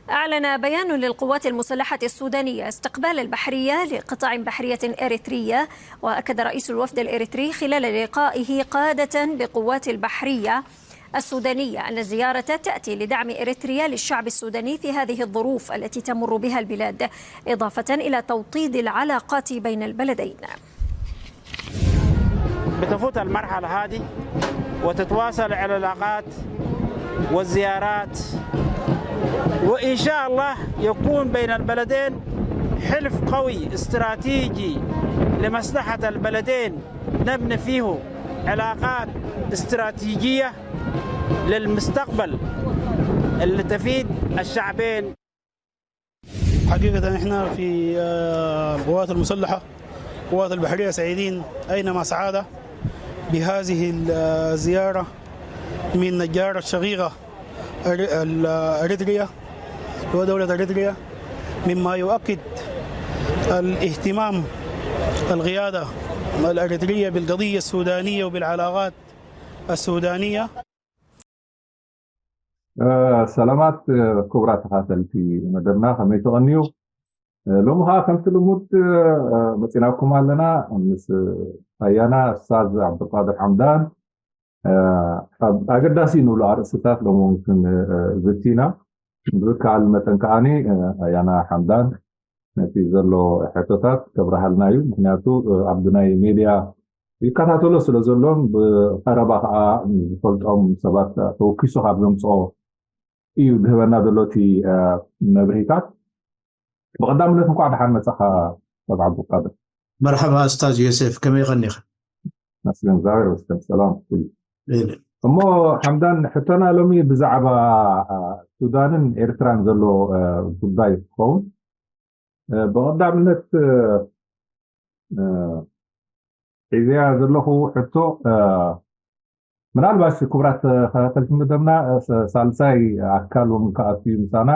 أعلن بيان للقوات المسلحة السودانية استقبال البحرية لقطاع بحرية إريترية. وأكد رئيس الوفد الإريتري خلال لقائه قادة بقوات البحرية السودانية أن الزيارة تأتي لدعم إريتريا للشعب السوداني في هذه الظروف التي تمر بها البلاد، إضافة إلى توطيد العلاقات بين البلدين. بتفوت المرحلة هذه وتتواصل العلاقات والزيارات، وإن شاء الله يكون بين البلدين حلف قوي استراتيجي لمصلحة البلدين، نبني فيه علاقات استراتيجية للمستقبل اللي تفيد الشعبين. حقيقة احنا في آه، القوات المسلحة، القوات البحرية، سعيدين أينما سعادة بهذه الزيارة من الجارة الشقيقة أريتريا ودولة أريتريا، مما يؤكد الاهتمام القيادة الأريترية بالقضية السودانية وبالعلاقات السودانية. ሰላማት ክቡራት ተኻተልቲ መደብና፣ ከመይ ትቐንዩ? ሎሚ ከዓ ከምቲ ልሙድ መፂናኩም ኣለና። ምስ ኣያና እስታዝ ዓብዱልቃድር ሓምዳን ኣብ ኣገዳሲ ንብሎ ኣርእስታት ሎሚ ክንዝቲ ኢና። ብዝከኣል መጠን ከዓኒ ኣያና ሓምዳን ነቲ ዘሎ ሕቶታት ከብርሃልና እዩ። ምክንያቱ ኣብ ናይ ሜድያ ይከታተሎ ስለ ዘሎን ብቀረባ ከዓ ዝፈልጦም ሰባት ተወኪሱ ካብ ዘምፅኦ እዩ ዝህበና ዘሎ እቲ መብርሂታት። ብቐዳምነት እንኳዕ ደሓን መፃኻ ሰብ ዓብዱልቃድር። መርሓባ ኣስታዝ ዮሴፍ፣ ከመይ ቀኒኻ? መስገን እግዚኣብሔር መስገን ሰላም ኩሉ። እሞ ሓምዳን፣ ሕቶና ሎሚ ብዛዕባ ሱዳንን ኤርትራን ዘሎ ጉዳይ ክኸውን፣ ብቐዳምነት ሒዘያ ዘለኹ ሕቶ፣ ምናልባሽ ክቡራት ተኸታተልቲ መደብና ሳልሳይ ኣካል እውን ክኣቱ እዩ ምሳና፣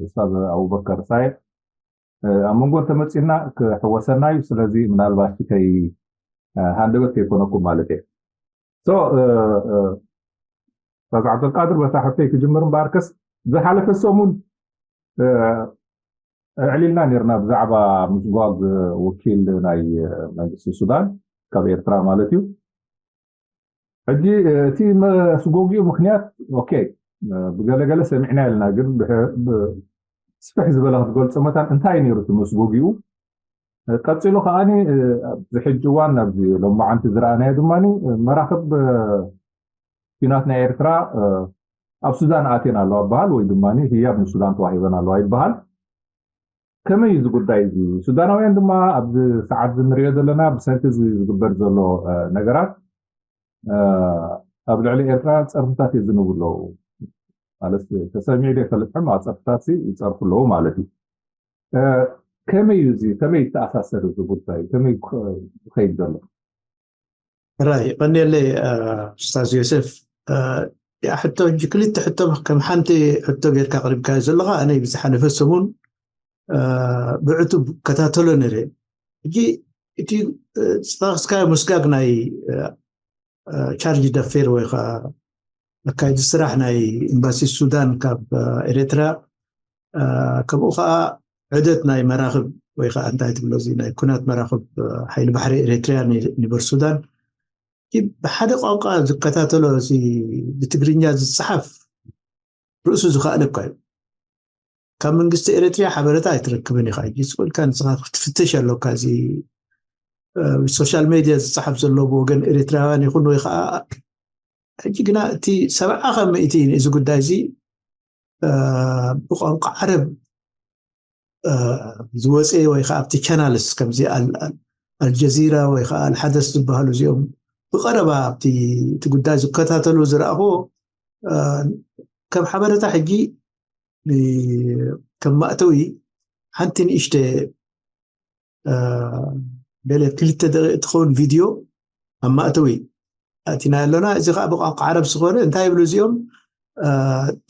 ኡስታዝ ኣቡበከር ሳይዕ ኣብ መንጎ እንተመፂና ክሕወሰና እዩ። ስለዚ ምናልባሽ ከይ ሃንደበት ከይኮነኩም ማለት እየ። ኡስታዝ ዓብደልቃድር፣ በታ ሕቶይ ክጅምር እምበኣርከስ፣ ዝሓለፈ ሰሙን ኣዕሊልና ነርና ብዛዕባ ምስጓግ ወኪል ናይ መንግስቲ ሱዳን ካብ ኤርትራ ማለት እዩ። ሕጂ እቲ መስጎጊኡ ምክንያት ኦኬ ብገለገለ ሰሚዕና ኢልና፣ ግን ስፍሕ ዝበለ ክትገልጾ መታን እንታይ ነይሩ እቲ መስጎጊኡ? ቀጺሉ ከዓኒ ኣብዚ ሕጂ እዋን ኣብዚ ሎማዓንቲ ዝረኣናዮ ድማ መራኽብ ኲናት ናይ ኤርትራ ኣብ ሱዳን ኣትየን ኣለዋ ይበሃል፣ ወይ ድማ ህያብ ንሱዳን ተዋሂበን ኣለዋ ይበሃል። ከመይ እዩ እዚ ጉዳይ እዚ? ሱዳናውያን ድማ ኣብዚ ሰዓት እዚ ንሪኦ ዘለና ብሰንኪ እዚ ዝግበር ዘሎ ነገራት ኣብ ልዕሊ ኤርትራ ጸርፍታት የዝንቡ ኣለዉ። ማለት ተሰሚዑ ዶ ኣይፈልጥን፣ ኣብ ጸርፍታት ይጸርፉ ኣለዉ ማለት እዩ። ከመይ እዩ እዚ? ከመይ ይተኣሳሰር እዚ ጉዳይ? ከመይ ይኸይድ ዘሎ? ራይ ቀንየለይ ኡስታዝ ዮሴፍ። ያ ሕቶ ሕጂ ክልተ ሕቶ ከም ሓንቲ ሕቶ ጌርካ ኣቕሪብካዮ ዘለኻ፣ ኣነ ብዝሓለፈ ሰሙን ብዕቱብ ከታተሎ ነይረ። ሕጂ እቲ ዝጠቐስካዮ ምስጋግ ናይ ቻርጅ ዳፌር ወይ ከዓ ኣካይዲ ስራሕ ናይ ኤምባሲ ሱዳን ካብ ኤርትራ፣ ከምኡ ከዓ ዕደት ናይ መራኽብ ወይ ከዓ እንታይ ትብሎ እዚ ናይ ኩናት መራኽብ ሓይሊ ባሕሪ ኤርትራ ንበር ሱዳን ብሓደ ቋንቋ ዝከታተሎ እዚ ብትግርኛ ዝፀሓፍ ርእሱ ዝኸኣለ እኳ እዩ። ካብ መንግስቲ ኤርትራ ሓበሬታ ኣይትረክብን ኢኻ። ሕጂ ስቕ ኢልካ ንስኻ ክትፍትሽ ኣለካ። እዚ ሶሻል ሜድያ ዝፀሓፍ ዘሎ ብወገን ኤርትራውያን ይኹን ወይ ከዓ ሕጂ ግና እቲ ሰብዓ ካብ ምእቲ እዚ ጉዳይ እዚ ብቋንቋ ዓረብ ዝወፀ ወይ ከዓ ኣብቲ ቻናልስ ከምዚ ኣልጀዚራ ወይ ከዓ ኣልሓደስ ዝበሃሉ እዚኦም ብቐረባ ኣብቲ እቲ ጉዳይ ዝከታተሉ ዝረኣኹ ከም ሓበሬታ ሕጂ ከም ማእተዊ ሓንቲ ንእሽተ ገለ ክልተ ደቂቕ ትኸውን ቪድዮ ኣብ ማእተዊ ኣእቲና ኣለና። እዚ ከዓ ብቋንቋ ዓረብ ዝኾነ እንታይ ይብሉ እዚኦም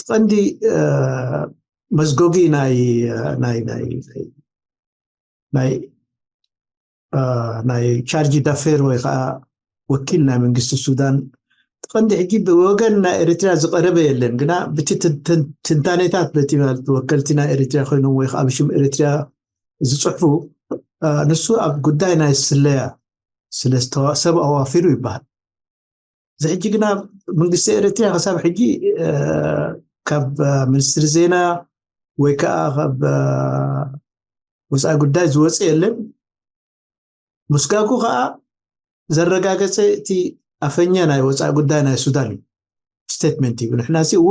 ቀንዲ መዝጎጊ ናይ ናይ ናይ ናይ ናይ ቻርጅ ዳፌር ወይ ከዓ ወኪል ናይ መንግስቲ ሱዳን ቀንዲ ሕጂ ብወገን ናይ ኤርትራ ዝቐረበ የለን፣ ግና ብቲ ትንታኔታት በቲ ማለት ወከልቲ ናይ ኤርትራ ኮይኖም ወይ ከዓ ብሽም ኤርትራ ዝፅሕፉ ንሱ ኣብ ጉዳይ ናይ ስለያ ስለ ሰብ ኣዋፊሩ ይበሃል። እዚ ሕጂ ግና መንግስቲ ኤርትራ ክሳብ ሕጂ ካብ ሚኒስትሪ ዜና ወይ ከዓ ካብ ወፃኢ ጉዳይ ዝወፀ የለን። ምስጋጉ ከዓ ዘረጋገፀ እቲ ኣፈኛ ናይ ወፃኢ ጉዳይ ናይ ሱዳን እዩ። ስቴትመንት እዩ። ንሕና ሲ እወ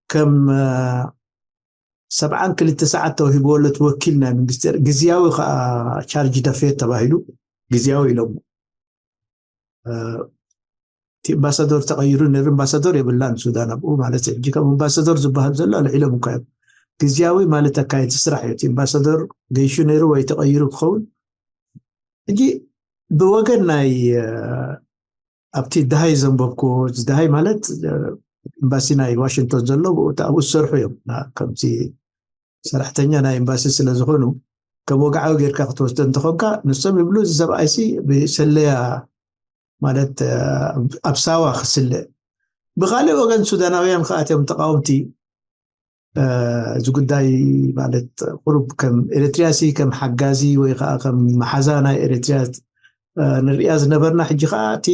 ከም ሰብዓን ክልተ ሰዓት ተውሂብዎ ኣሎ እቲ ወኪል ናይ መንግስቲ ግዝያዊ ከዓ ቻርጅ ደፌት ተባሂሉ ግዝያዊ ኢሎም እቲ ኣምባሳደር ተቐይሩ ነር ኣምባሳደር የብላን ሱዳን ኣብኡ ማለት ሕጂ ከም ኣምባሳደር ዝበሃል ዘሎ ኣልዒሎም እኳ እዮም። ግዝያዊ ማለት ኣካየድቲ ስራሕ እዩ። እቲ ኣምባሳደር ገይሹ ነይሩ ወይ ተቐይሩ ክኸውን። ሕጂ ብወገን ናይ ኣብቲ ድሃይ ዘንበብኩ ድሃይ ማለት ኤምባሲ ናይ ዋሽንግቶን ዘሎ ኣብኡ ዝሰርሑ እዮም። ከምዚ ሰራሕተኛ ናይ ኤምባሲ ስለ ዝኾኑ ከም ወግዓዊ ጌርካ ክትወስዶ እንተኾንካ ንሶም ይብሉ እዚ ሰብኣይሲ ብሰለያ ማለት ኣብ ሳዋ ክስለ። ብካልእ ወገን ሱዳናውያን ከኣትዮም ተቃወምቲ እዚ ጉዳይ ማለት ቁሩብ ከም ኤርትሪያ ሲ ከም ሓጋዚ ወይ ከዓ ከም መሓዛ ናይ ኤርትሪያ ንሪኣ ዝነበርና ሕጂ ከዓ እቲ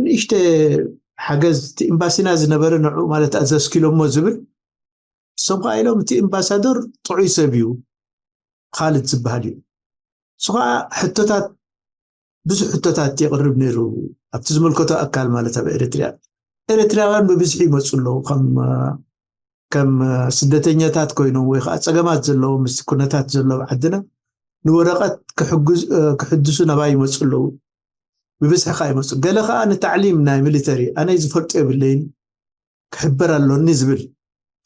ንእሽተ ሓገዝ እቲ ኤምባሲና ዝነበረ ንዑ ማለት ኣዘስኪሎሞ ዝብል እሶም ከዓ ኢሎም እቲ ኤምባሳደር ጥዑይ ሰብ እዩ ካልድ ዝበሃል እዩ። እሱ ከዓ ሕቶታት ብዙሕ ሕቶታት የቕርብ ነይሩ ኣብቲ ዝመልከቶ ኣካል ማለት ኣብ ኤርትሪያ ኤርትራውያን ብብዝሒ ይመፁ ኣለዉ ከም ከም ስደተኛታት ኮይኖም ወይ ከዓ ፀገማት ዘለዎም ምስ ኩነታት ዘሎ ኣብ ዓድና ንወረቐት ክሕድሱ ናባይ ይመፁ ኣለዉ። ብብዝሒ ከዓ ይመፁ ገለ ከዓ ንታዕሊም ናይ ሚሊተሪ ኣነ ዝፈልጦ የብለይን ክሕበር ኣሎኒ ዝብል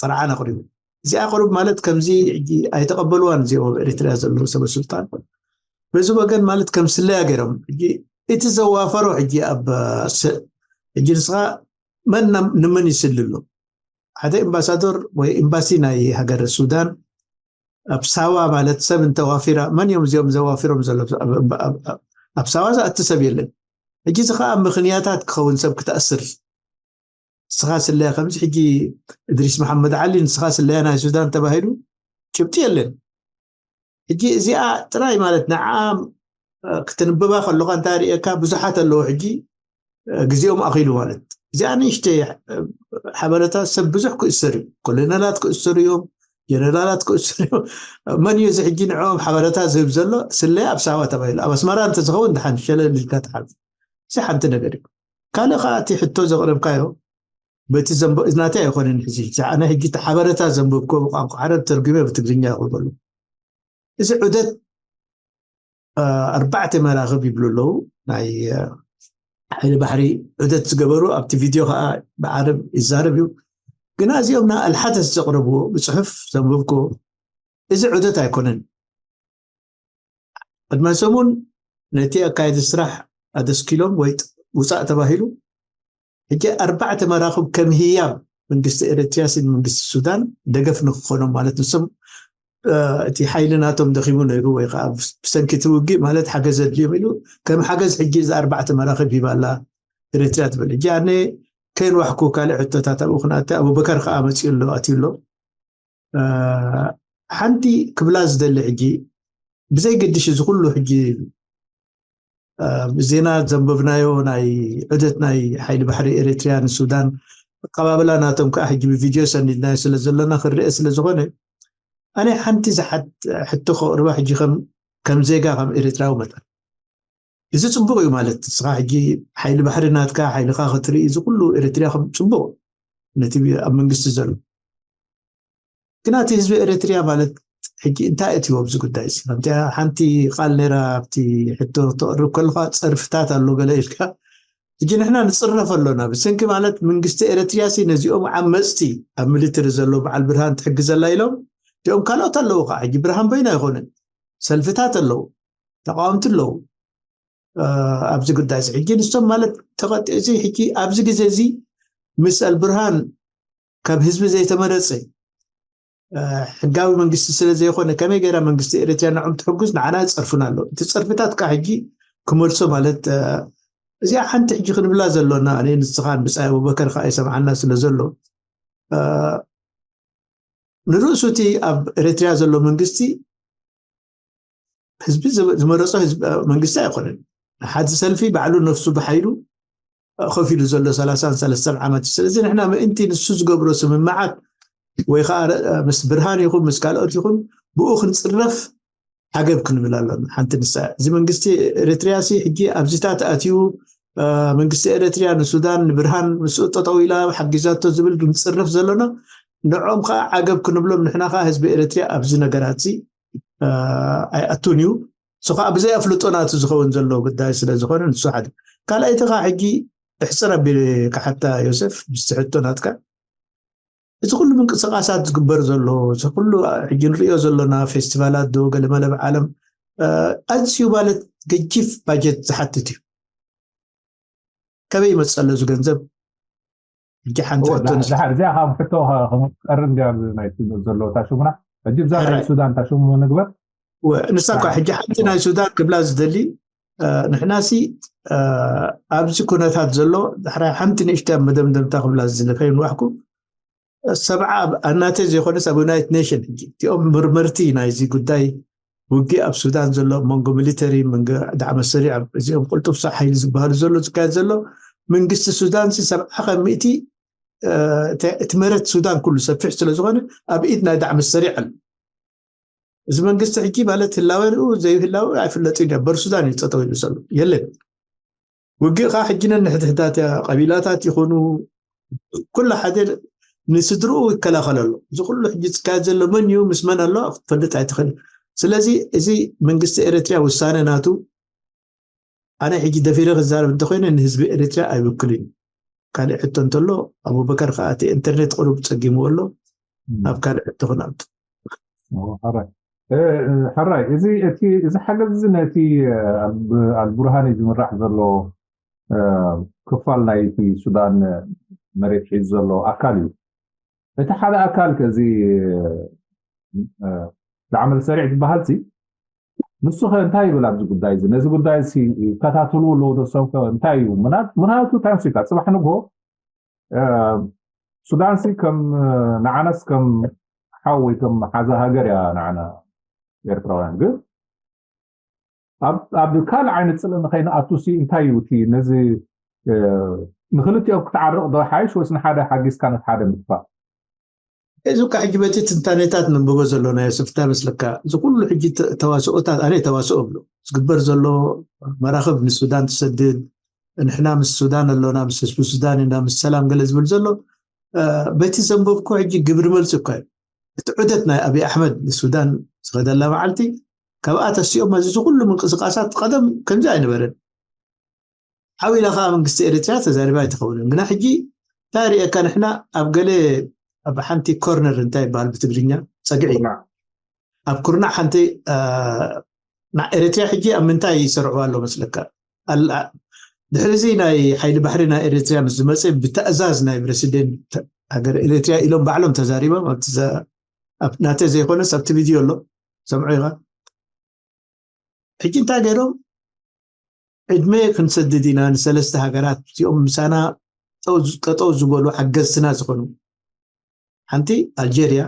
ጥርዓን ኣቕሪቡ። እዚኣ ቅሩብ ማለት ከምዚ ሕጂ ኣይተቐበልዋን እዚኦም ኣብ ኤርትራ ዘለዉ ሰበ ስልጣን በዚ ወገን ማለት ከም ስለያ ገይሮም ሕጂ እቲ ዘዋፈሮ ሕጂ ኣብ ሕጂ ንስኻ መን ንመን ይስል ኣሎ ሓደ ኤምባሳደር ወይ ኤምባሲ ናይ ሃገር ሱዳን ኣብ ሳዋ ማለት ሰብ እንተዋፊራ መን እዮም እዚኦም ዘዋፊሮም ዘሎ ኣብ ሳዋ ዝኣቲ ሰብ የለን። ሕጂ እዚ ከዓ ምኽንያታት ክኸውን ሰብ ክትኣስር ንስኻ ስለያ ከምዚ ሕጂ እድሪስ መሓመድ ዓሊ ንስኻ ስለያ ናይ ሱዳን ተባሂሉ ጭብጢ የለን። ሕጂ እዚኣ ጥራይ ማለት ንዓ ክትንብባ ከለካ እንታይ ርእየካ ብዙሓት ኣለዉ ሕጂ ግዜኦም ኣኺሉ ማለት እዚኣ ንእሽተይ ሓበረታ ሰብ ብዙሕ ክእሰር እዩ። ኮሎነላት ክእሰሩ እዮም፣ ጀነራላት ክእሰሩ እዮም። መን እዩ እዚ ሕጂ ንዕኦም ሓበረታ ዝህብ ዘሎ? ስለያ ኣብ ሳዋ ተባሂሉ ኣብ ኣስመራ እንተዝኸውን ድሓን ሸለል ኢልካ ትሓልፍ። እዚ ሓንቲ ነገር እዩ። ካልእ ከዓ እቲ ሕቶ ዘቕረብካዮ በቲ ዘንበ ናተይ ኣይኮነን ሕዚ ኣነ ሕጂ እቲ ሓበረታ ዘንበብኮ ብቋንቋ ዓረብ ተርጉመ ብትግርኛ ይቕርበሉ። እዚ ዑደት ኣርባዕተ መራኽብ ይብሉ ኣለዉ ናይ ሓይሊ ባሕሪ ዑደት ዝገበሩ ኣብቲ ቪድዮ ከዓ ብዓረብ ይዛረብ እዩ። ግና እዚኦም ና ኣልሓደስ ዘቕረብዎ ብፅሑፍ ዘንበብኮ እዚ ዑደት ኣይኮነን። ቅድመ ሰሙን ነቲ ኣካየዲ ስራሕ ኣደስኪሎም ወይ ውፃእ ተባሂሉ ሕጂ ኣርባዕተ መራኽብ ከም ህያብ መንግስቲ ኤርትሪያ ሲን መንግስቲ ሱዳን ደገፍ ንክኾኖም ማለት ንሶም እቲ ሓይሊ ናቶም ደኺሙ ነይሩ ወይ ከዓ ብሰንኪ እቲ ውግእ ማለት ሓገዝ ኣድልዮም ኢሉ ከም ሓገዝ ሕጂ እዚ ኣርባዕተ መራኽብ ሂባ ኣላ ኤርትሪያ ትብል። ሕጂ ኣነ ከይንዋሕኩ ካልእ ሕቶታት ኣብኡ ክነኣቲ ኣቡበከር ከዓ መፂኡ ኣሎ ኣትዩ ኣሎ። ሓንቲ ክብላ ዝደሊ ሕጂ ብዘይገድሽ እዚ ኩሉ ሕጂ ዜና ዘንበብናዮ ናይ ዑደት ናይ ሓይሊ ባሕሪ ኤርትርያ ንሱዳን ኣቀባብላ ናቶም ከዓ ሕጂ ብቪድዮ ሰኒድናዮ ስለ ዘለና ክረአ ስለ ዝኾነ ኣነ ሓንቲ ዝሓት ሕቶ ከቕርባ ሕጂ ከም ከም ዜጋ ከም ኤርትራዊ መጠን እዚ ፅቡቅ እዩ ማለት ንስኻ ሕጂ ሓይሊ ባሕሪ ናትካ ሓይልካ ክትርኢ እዚ ኩሉ ኤርትርያ ከም ፅቡቅ ነቲ ኣብ መንግስቲ ዘሎ ግና እቲ ህዝቢ ኤርትርያ ማለት ሕጂ እንታይ እትዎ ኣብዚ ጉዳይ እዚ ከምቲ ሓንቲ ቃል ነይራ ኣብቲ ሕቶ ተቕርብ ከለካ ፀርፍታት ኣሎ ገለ ኢልካ ሕጂ ንሕና ንፅረፍ ኣሎና ብስንኪ ማለት መንግስቲ ኤርትርያ ሲ ነዚኦም ዓመፅቲ ኣብ ሚሊተሪ ዘሎ በዓል ብርሃን ትሕግዘላ ኢሎም እዚኦም ካልኦት ኣለዉ ከዓ ሕጂ ብርሃን በይኑ ኣይኮነን ሰልፍታት ኣለዉ ተቃወምቲ ኣለዉ ኣብዚ ጉዳይ እዚ ሕጂ ንሶም ማለት ተቐጢ እዚ ሕጂ ኣብዚ ግዜ እዚ ምስ ኣልብርሃን ካብ ህዝቢ ዘይተመረፀ ሕጋዊ መንግስቲ ስለ ዘይኮነ ከመይ ገይራ መንግስቲ ኤርትርያ ንዖም ትሕጉዝ ንዓና ፀርፍና ኣሎ እቲ ፀርፍታት ከዓ ሕጂ ክመልሶ ማለት እዚኣ ሓንቲ ሕጂ ክንብላ ዘሎና፣ ኣነ ንስኻን ብጻይ ኣቡበከር ከኣ ይሰምዓና ስለ ዘሎ፣ ንርእሱ እቲ ኣብ ኤርትርያ ዘሎ መንግስቲ ህዝቢ ዝመረጾ መንግስቲ ኣይኮነን። ሓዚ ሰልፊ ባዕሉ ነፍሱ ብሓይሉ ኮፍ ኢሉ ዘሎ ሰላሳን ሰለስተን ዓመት እዩ። ስለዚ ንሕና ምእንቲ ንሱ ዝገብሮ ስምምዓት ወይ ከዓ ምስ ብርሃን ይኹን ምስ ካልኦት ይኹን ብኡ ክንፅረፍ ዓገብ ክንብል ኣለና። ሓንቲ ንሳ እዚ መንግስቲ ኤርትርያ ሲ ሕጂ ኣብዚታት ኣትዩ መንግስቲ ኤርትርያ ንሱዳን ንብርሃን ምስኡ ጠጠው ኢላ ሓጊዛቶ ዝብል ክንፅረፍ ዘሎና ንዕኦም ከዓ ዓገብ ክንብሎም ንሕና ከዓ ህዝቢ ኤርትርያ ኣብዚ ነገራት ሲ ኣይኣቱን እዩ። እሱ ከዓ ብዘይ ኣፍልጦ ናቱ ዝኸውን ዘሎ ጉዳይ ስለ ዝኾነ ንሱ ሓደ። ካልኣይቲ ከዓ ሕጂ እሕፅር ኣቢለ ክሓታ ዮሴፍ ምስቲ ሕቶ ናትካ እዚ ኩሉ ምንቅስቃሳት ዝግበር ዘሎ እዚ ኩሉ ሕጂ ንሪኦ ዘሎና ፌስቲቫላት ዶ ገለመለ ብዓለም ኣዝዩ ማለት ገጂፍ ባጀት ዝሓትት እዩ። ከበይ ይመፀሎ እዚ ገንዘብ? ሕጂ ሓንቲ ሕቶ ንስ- ድሓር እዚኣ ካብ ሕቶ ከመቀርብ እንዲያ ናይቲ ዘሎ ታሽሙና ሕጂ ብዛ ናይ ሱዳን ታሽሙ ንግበር ንሳ እኳ ሕጂ ሓንቲ ናይ ሱዳን ክብላ ዝደሊ ንሕናሲ ኣብዚ ኩነታት ዘሎ ዳሕራይ ሓንቲ ንእሽተ መደምደምታ ክብላ ዝደሊ ከይንዋሕኩ ሰብዓ ኣናተ ዘይኮነስ ኣብ ዩናይትድ ኔሽን ሕጂ እቲኦም ምርምርቲ ናይዚ ጉዳይ ውግእ ኣብ ሱዳን ዘሎ መንጎ ሚሊተሪ ዳዕመ ሰሪዕ እዚኦም ቁልጡፍ ሓይሊ ዝበሃሉ ዘሎ ዝካየድ ዘሎ መንግስቲ ሱዳን ሲ ሰብዓ ካብ ሚእቲ እቲ መሬት ሱዳን ኩሉ ሰፊሕ ስለ ዝኾነ ኣብ ኢድ ናይ ዳዕመ ሰሪዕ ኣሎ። እዚ መንግስቲ ሕጂ ማለት ህላወ ዘይህላወ ኣይፍለጥን እዩ። በር ሱዳን እዩ ጠጠው ኢሉ ዘሎ የለን። ውግእ ከዓ ሕጂ ነንሕድሕዳት እያ ቀቢላታት ይኾኑ ኩሉ ሓደ ንስድርኡ ይከላኸል ኣሎ። እዚ ኩሉ ሕጂ ዝካየድ ዘሎ መን እዩ ምስ መን ኣሎ ክትፈልጥ ኣይትኽእል። ስለዚ እዚ መንግስቲ ኤርትርያ ውሳነ ናቱ ኣነ ሕጂ ደፊረ ክዛረብ እንተኮይነ ንህዝቢ ኤርትርያ ኣይውክልን እዩ። ካልእ ሕቶ እንተሎ ኣቡበከር ከዓ እቲ ኢንተርኔት ቅሩብ ፀጊምዎ ኣሎ። ኣብ ካልእ ሕቶ ክንኣቱ። ሕራይ እዚ እቲ እዚ ሓገዝ እዚ ነቲ ኣልቡርሃኒ ዝምራሕ ዘሎ ክፋል ናይቲ ሱዳን መሬት ሒዙ ዘሎ ኣካል እዩ። እቲ ሓደ ኣካል ከዚ ዳዕመል ሰሪዕ ዝበሃል ሲ ንሱ ከ እንታይ ይብል ኣብዚ ጉዳይ እዚ? ነዚ ጉዳይ ሲ ይከታተልዎ ኣለዎ ዶ ሰብ ከ እንታይ እዩ? ምክንያቱ እንታይ መስልካ? ጽባሕ ንግሆ ሱዳን ሲ ከም ንዓናስ ከም ሓው ወይ ከም ሓዛ ሃገር እያ ንዓና ኤርትራውያን። ግን ኣብ ካልእ ዓይነት ጽልኢ ንኸይንኣቱ ሲ እንታይ እዩ እቲ ነዚ ንክልቲኦም ክትዓርቕ ዶ ሓይሽ ወይስ ንሓደ ሓጊዝካ ነቲ ሓደ ምጥፋእ? እዚ እኳ ሕጂ በቲ ትንታኔታት ንንብቦ ዘሎና ዮስፍ እንታይ መስለካ? እዚ ኩሉ ሕጂ ተዋስኦታት ኣነ ተዋስኦ ብሎ ዝግበር ዘሎ መራኽብ ንሱዳን ትሰድድ ንሕና ምስ ሱዳን ኣሎና ምስ ህዝቢ ሱዳን ኢና ምስ ሰላም ገለ ዝብል ዘሎ በቲ ዘንበብኮ ሕጂ ግብሪ መልሲ እኳ እዩ። እቲ ዑደት ናይ ኣብይ ኣሕመድ ንሱዳን ዝኸደላ መዓልቲ ካብኣ ተሲኦም እዚ ኩሉ ምንቅስቃሳት ቀደም ከምዚ ኣይነበረን። ሓው ኢላ ከዓ መንግስቲ ኤርትራ ተዛሪባ ኣይትኸውንን ግና ሕጂ እንታይ ርእየካ ንሕና ኣብ ገለ ኣብ ሓንቲ ኮርነር እንታይ ይበሃል ብትግርኛ ፀግዒ ኣብ ኩርናዕ ሓንቲ ና ኤርትራ ሕጂ ኣብ ምንታይ ይሰርዕዋ ኣሎ መስለካ ድሕሪ እዚ ናይ ሓይሊ ባሕሪ ናይ ኤርትራ ምስ ዝመፀ ብተእዛዝ ናይ ፕረሲደንት ሃገር ኤርትራ ኢሎም ባዕሎም ተዛሪቦም ናተ ዘይኮነስ ኣብቲ ቪድዮ ኣሎ ሰምዑ ኢኻ ሕጂ እንታይ ገይሮም ዕድመ ክንሰድድ ኢና ንሰለስተ ሃገራት እዚኦም ምሳና ጠጠው ዝበሉ ሓገዝትና ዝኾኑ ሓንቲ ኣልጀርያ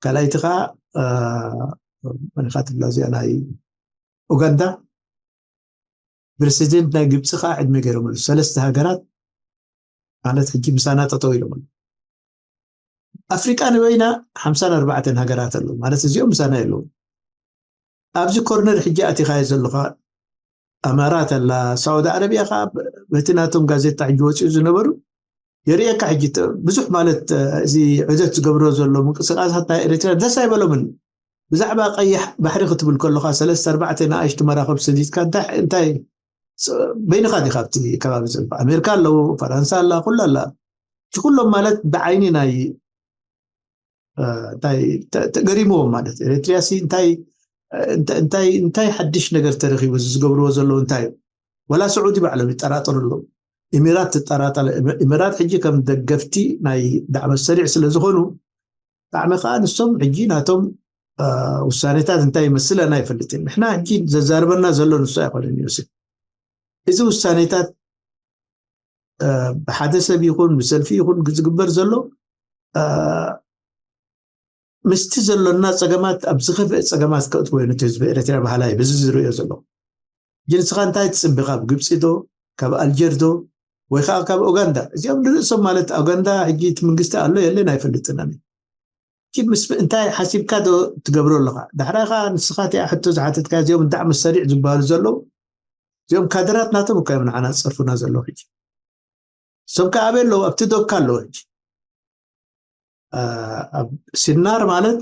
ካልኣይቲ ከዓ መን ኢኻ ትብላ እዚኣ ናይ ኡጋንዳ ፕረሲደንት ናይ ግብፂ ከዓ ዕድመ ገይሮምሉ ሰለስተ ሃገራት ማለት ሕጂ ምሳና ጠጠው ኢሎም ኣፍሪቃ ንበይና ሓምሳን ኣርባዕተን ሃገራት ኣለዉ ማለት እዚኦም ምሳና የለዉ ኣብዚ ኮርነር ሕጂ ኣቲኻዮ ዘለኻ ኣማራት ኣላ ሳውዲ ዓረብያ ከዓ በቲ ናቶም ጋዜጣ ሕጂ ወፂኡ ዝነበሩ የርእየካ ሕጂ ብዙሕ ማለት እዚ ዕደት ዝገብሮ ዘሎ ምንቅስቃሳት ናይ ኤርትራ ደስ ኣይበሎምን ብዛዕባ ቀይሕ ባሕሪ ክትብል ከለካ ሰለስተ ኣርባዕተ ንኣሽቱ መራክብ ሰዲድካ እንታይ እንታይ በይንካ ዲካ ኣብቲ ከባቢ ዘሎ ኣሜሪካ ኣለዉ ፈረንሳ ኣላ ኩሉ ኣላ እቲ ኩሎም ማለት ብዓይኒ ናይ እንታይ ተገሪምዎም ማለት ኤርትርያ ሲ እንታይ እንታይ እንታይ ሓድሽ ነገር ተረኺቡ እዚ ዝገብርዎ ዘለዉ እንታይ እዩ ወላ ስዑዲ ባዕሎም ይጠራጠሩ ኣለዉ ኢሚራት ትጠራጠር ኢሚራት ሕጂ ከም ደገፍቲ ናይ ዳዕመ ሰሪዕ ስለ ዝኾኑ ጣዕሚ ከዓ ንሶም ሕጂ ናቶም ውሳኔታት እንታይ ይመስል ኣና ይፈልጥ እዩ ንሕና ሕጂ ዘዛርበና ዘሎ ንሱ ኣይኮነን ዮሴፍ እዚ ውሳኔታት ብሓደ ሰብ ይኹን ብሰልፊ ይኹን ዝግበር ዘሎ ምስቲ ዘሎና ጸገማት ኣብ ዝኸፍአ ጸገማት ከእትዎ እዩ ነቲ ህዝቢ ኤርትራ ባህላ እዩ በዚ ዝርእዮ ዘሎ። ግን ንስኻ እንታይ ትጽቢ? ካብ ግብጺ ዶ ካብ ኣልጀር ዶ ወይ ከዓ ካብ ኡጋንዳ? እዚኦም ንርእሶም ማለት ኡጋንዳ ሕጂ እቲ መንግስቲ ኣሎ የለን ኣይፈልጥን ኣነ። ግን ምስ እንታይ ሓሲብካ ዶ ትገብሮ ኣለኻ? ዳሕራይ ከዓ ንስኻ እቲኣ ሕቶ ዝሓተትካ እዚኦም እንዳ መሳሪዕ ዝበሃሉ ዘለዉ እዚኦም ካድራት ናቶም እኳ እዮም ንዓና ዝጸርፉና ዘለዉ ሕጂ። እሶም ከዓ ኣበይ ኣለዉ? ኣብቲ ዶብካ ኣለዉ ሕጂ። ኣብ ሲናር ማለት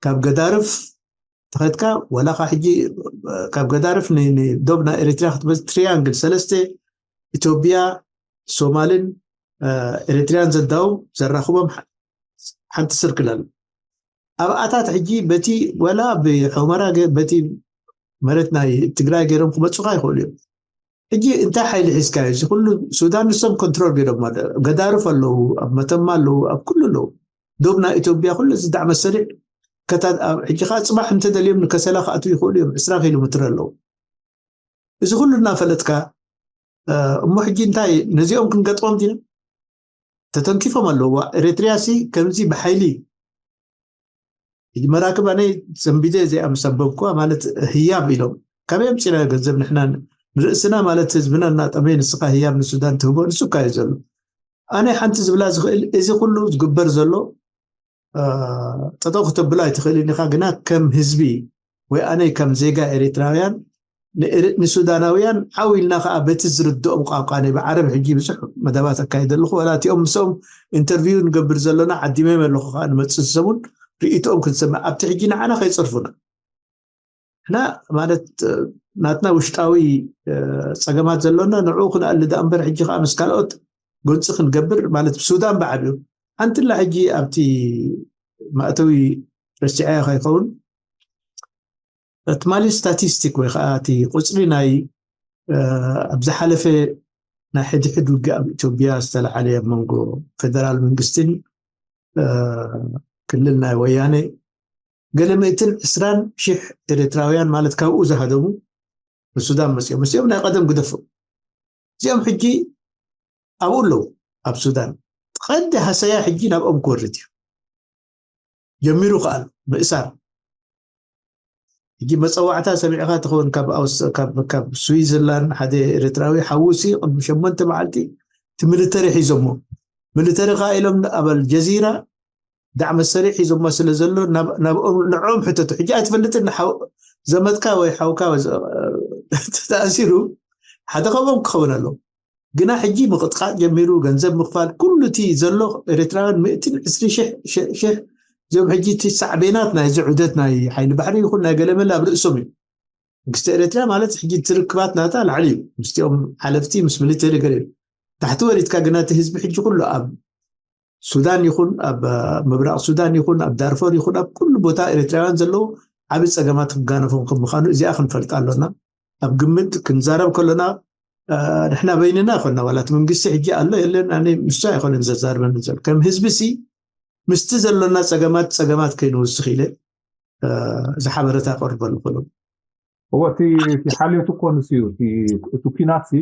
ካብ ገዳርፍ ተኸድካ ወላ ካ ሕጂ ካብ ገዳርፍ ንዶብ ናይ ኤሪትሪያ ክትመ ትሪያንግል ሰለስተ ኢትዮጵያ ሶማልን ኤሪትሪያን ዘዳውብ ዘራኽቦም ሓንቲ ስርክል ኣሎ። ኣብኣታት ሕጂ በቲ ወላ ብሑመራ በቲ መሬት ናይ ትግራይ ገይሮም ክመፁካ ይኽእሉ እዮም። ሕጂ እንታይ ሓይሊ ሒዝካ እዩ እዚ ኩሉ? ሱዳን ንሶም ኮንትሮል ገይሮም ገዳርፍ ኣለዉ፣ ኣብ መተማ ኣለዉ፣ ኣብ ኩሉ ኣለዉ። ዶብ ናይ ኢትዮጵያ ኩሉ እዚ ዳዕ መሰሪዕ ሕጂ ከዓ ፅባሕ እንተደልዮም ንከሰላ ክኣትዉ ይኽእሉ እዮም። ዕስራ ኪሎ ሜትር ኣለዉ። እዚ ኩሉ እናፈለጥካ እሞ ሕጂ እንታይ ነዚኦም ክንገጥሞም ዲና? ተተንኪፎም ኣለዉ። ኤሪትሪያ ሲ ከምዚ ብሓይሊ ሕጂ መራክብ ኣነ ሰንቢደ እዚኣ ምስ ኣንበብኩዋ ማለት ህያብ ኢሎም ካበይ ኣምፂና ገንዘብ ንሕና ንርእስና ማለት ህዝብና እናጠመየ ንስኻ ህያብ ንሱዳን ትህቦ ንሱ እኳ እዩ ዘሎ። ኣነ ሓንቲ ዝብላ ዝኽእል እዚ ኩሉ ዝግበር ዘሎ ጠጠው ክተብሎ ኣይትኽእልን ኢኻ። ግና ከም ህዝቢ ወይ ኣነ ከም ዜጋ ኤሪትራውያን ንሱዳናውያን ዓው ኢልና ከዓ በቲ ዝርድኦም ቋንቋ ናይ ብዓረብ ሕጂ ብዙሕ መደባት ኣካይደ ኣለኹ። ወላ እቲኦም ምስኦም ኢንተርቪው ንገብር ዘለና ዓዲመዮም ኣለኹ ከዓ ንመፅእ ሰሙን ርእይቶኦም ክንሰምዕ ኣብቲ ሕጂ ንዓና ከይፀርፉና እና ማለት ናትና ውሽጣዊ ፀገማት ዘሎና ንዕኡ ክንኣሊ ዳ እምበር ሕጂ ከዓ ምስ ካልኦት ጎንፂ ክንገብር ማለት ብሱዳን ብዓብዩ ሓንትላ ሕጂ ኣብቲ ማእተዊ ረሲዐ ከይኸውን ትማሊ ስታቲስቲክ ወይ ከዓ እቲ ቁፅሪ ናይ ኣብ ዝሓለፈ ናይ ሕድሕድ ውግእ ኣብ ኢትዮጵያ ዝተለዓለ ኣብ መንጎ ፌደራል መንግስትን ክልል ናይ ወያነ ገለ ምእትን ዕስራን ሺሕ ኤርትራውያን ማለት ካብኡ ዝሃደሙ ንሱዳን መፅኦም። ምስኦም ናይ ቀደም ግደፎም። እዚኦም ሕጂ ኣብኡ ኣለዉ ኣብ ሱዳን። ቀንዲ ሃሰያ ሕጂ ናብኦም ክወርድ እዩ። ጀሚሩ ከኣል ምእሳር ሕጂ መፀዋዕታ ሰሚዕካ ትኸውን ካብ ስዊዘርላንድ ሓደ ኤርትራዊ ሓውሲ ቅድሚ ሸሞንተ መዓልቲ እቲ ሚሊተሪ ሒዞሞ። ሚሊተሪ ከዓ ኢሎም ኣብ ኣልጀዚራ ዳዕ መሰሪዕ ሒዞሞ ስለ ዘሎ ንዕኦም ሕተቱ። ሕጂ ኣይትፈልጥን ዘመትካ ወይ ሓውካ ተኣሲሩ ሓደ ከምኦም ክኸውን ኣለዎ። ግና ሕጂ ምቕጥቃጥ ጀሚሩ ገንዘብ ምኽፋል ኩሉ እቲ ዘሎ ኤርትራውያን ምእትን ዕስሪ ሽሕ እዚኦም ሕጂ እቲ ሳዕቤናት ናይዚ ዑደት ናይ ሓይሊ ባሕሪ ይኹን ናይ ገለመለ ኣብ ርእሶም እዩ። መንግስቲ ኤርትራ ማለት ሕጂ ትርክባት ናታ ላዕሊ እዩ ምስቲኦም ሓለፍቲ ምስ ሚሊተሪ ገለ እዩ። ታሕቲ ወሪድካ ግና እቲ ህዝቢ ሕጂ ኩሉ ኣብ ሱዳን ይኹን ኣብ ምብራቕ ሱዳን ይኹን ኣብ ዳርፎር ይኹን ኣብ ኩሉ ቦታ ኤርትራውያን ዘለዉ ዓብ ፀገማት ክጋነፎም ከም ምዃኑ እዚኣ ክንፈልጥ ኣሎና። ኣብ ግምት ክንዛረብ ከሎና ንሕና በይንና ይኮና ዋላት መንግስቲ ሕጂ ኣሎ የለን ኣነ ምሱ ኣይኮነን ዘዛርበን ዘሎ ከም ህዝቢ ሲ ምስቲ ዘሎና ፀገማት ፀገማት ከይንውስኽ ኢለ ዝሓበረታ ቀርበሉ ክሎ እወ እቲ ሓልዮት እኮ ንስ እዩ እቲ ኩናት ሲ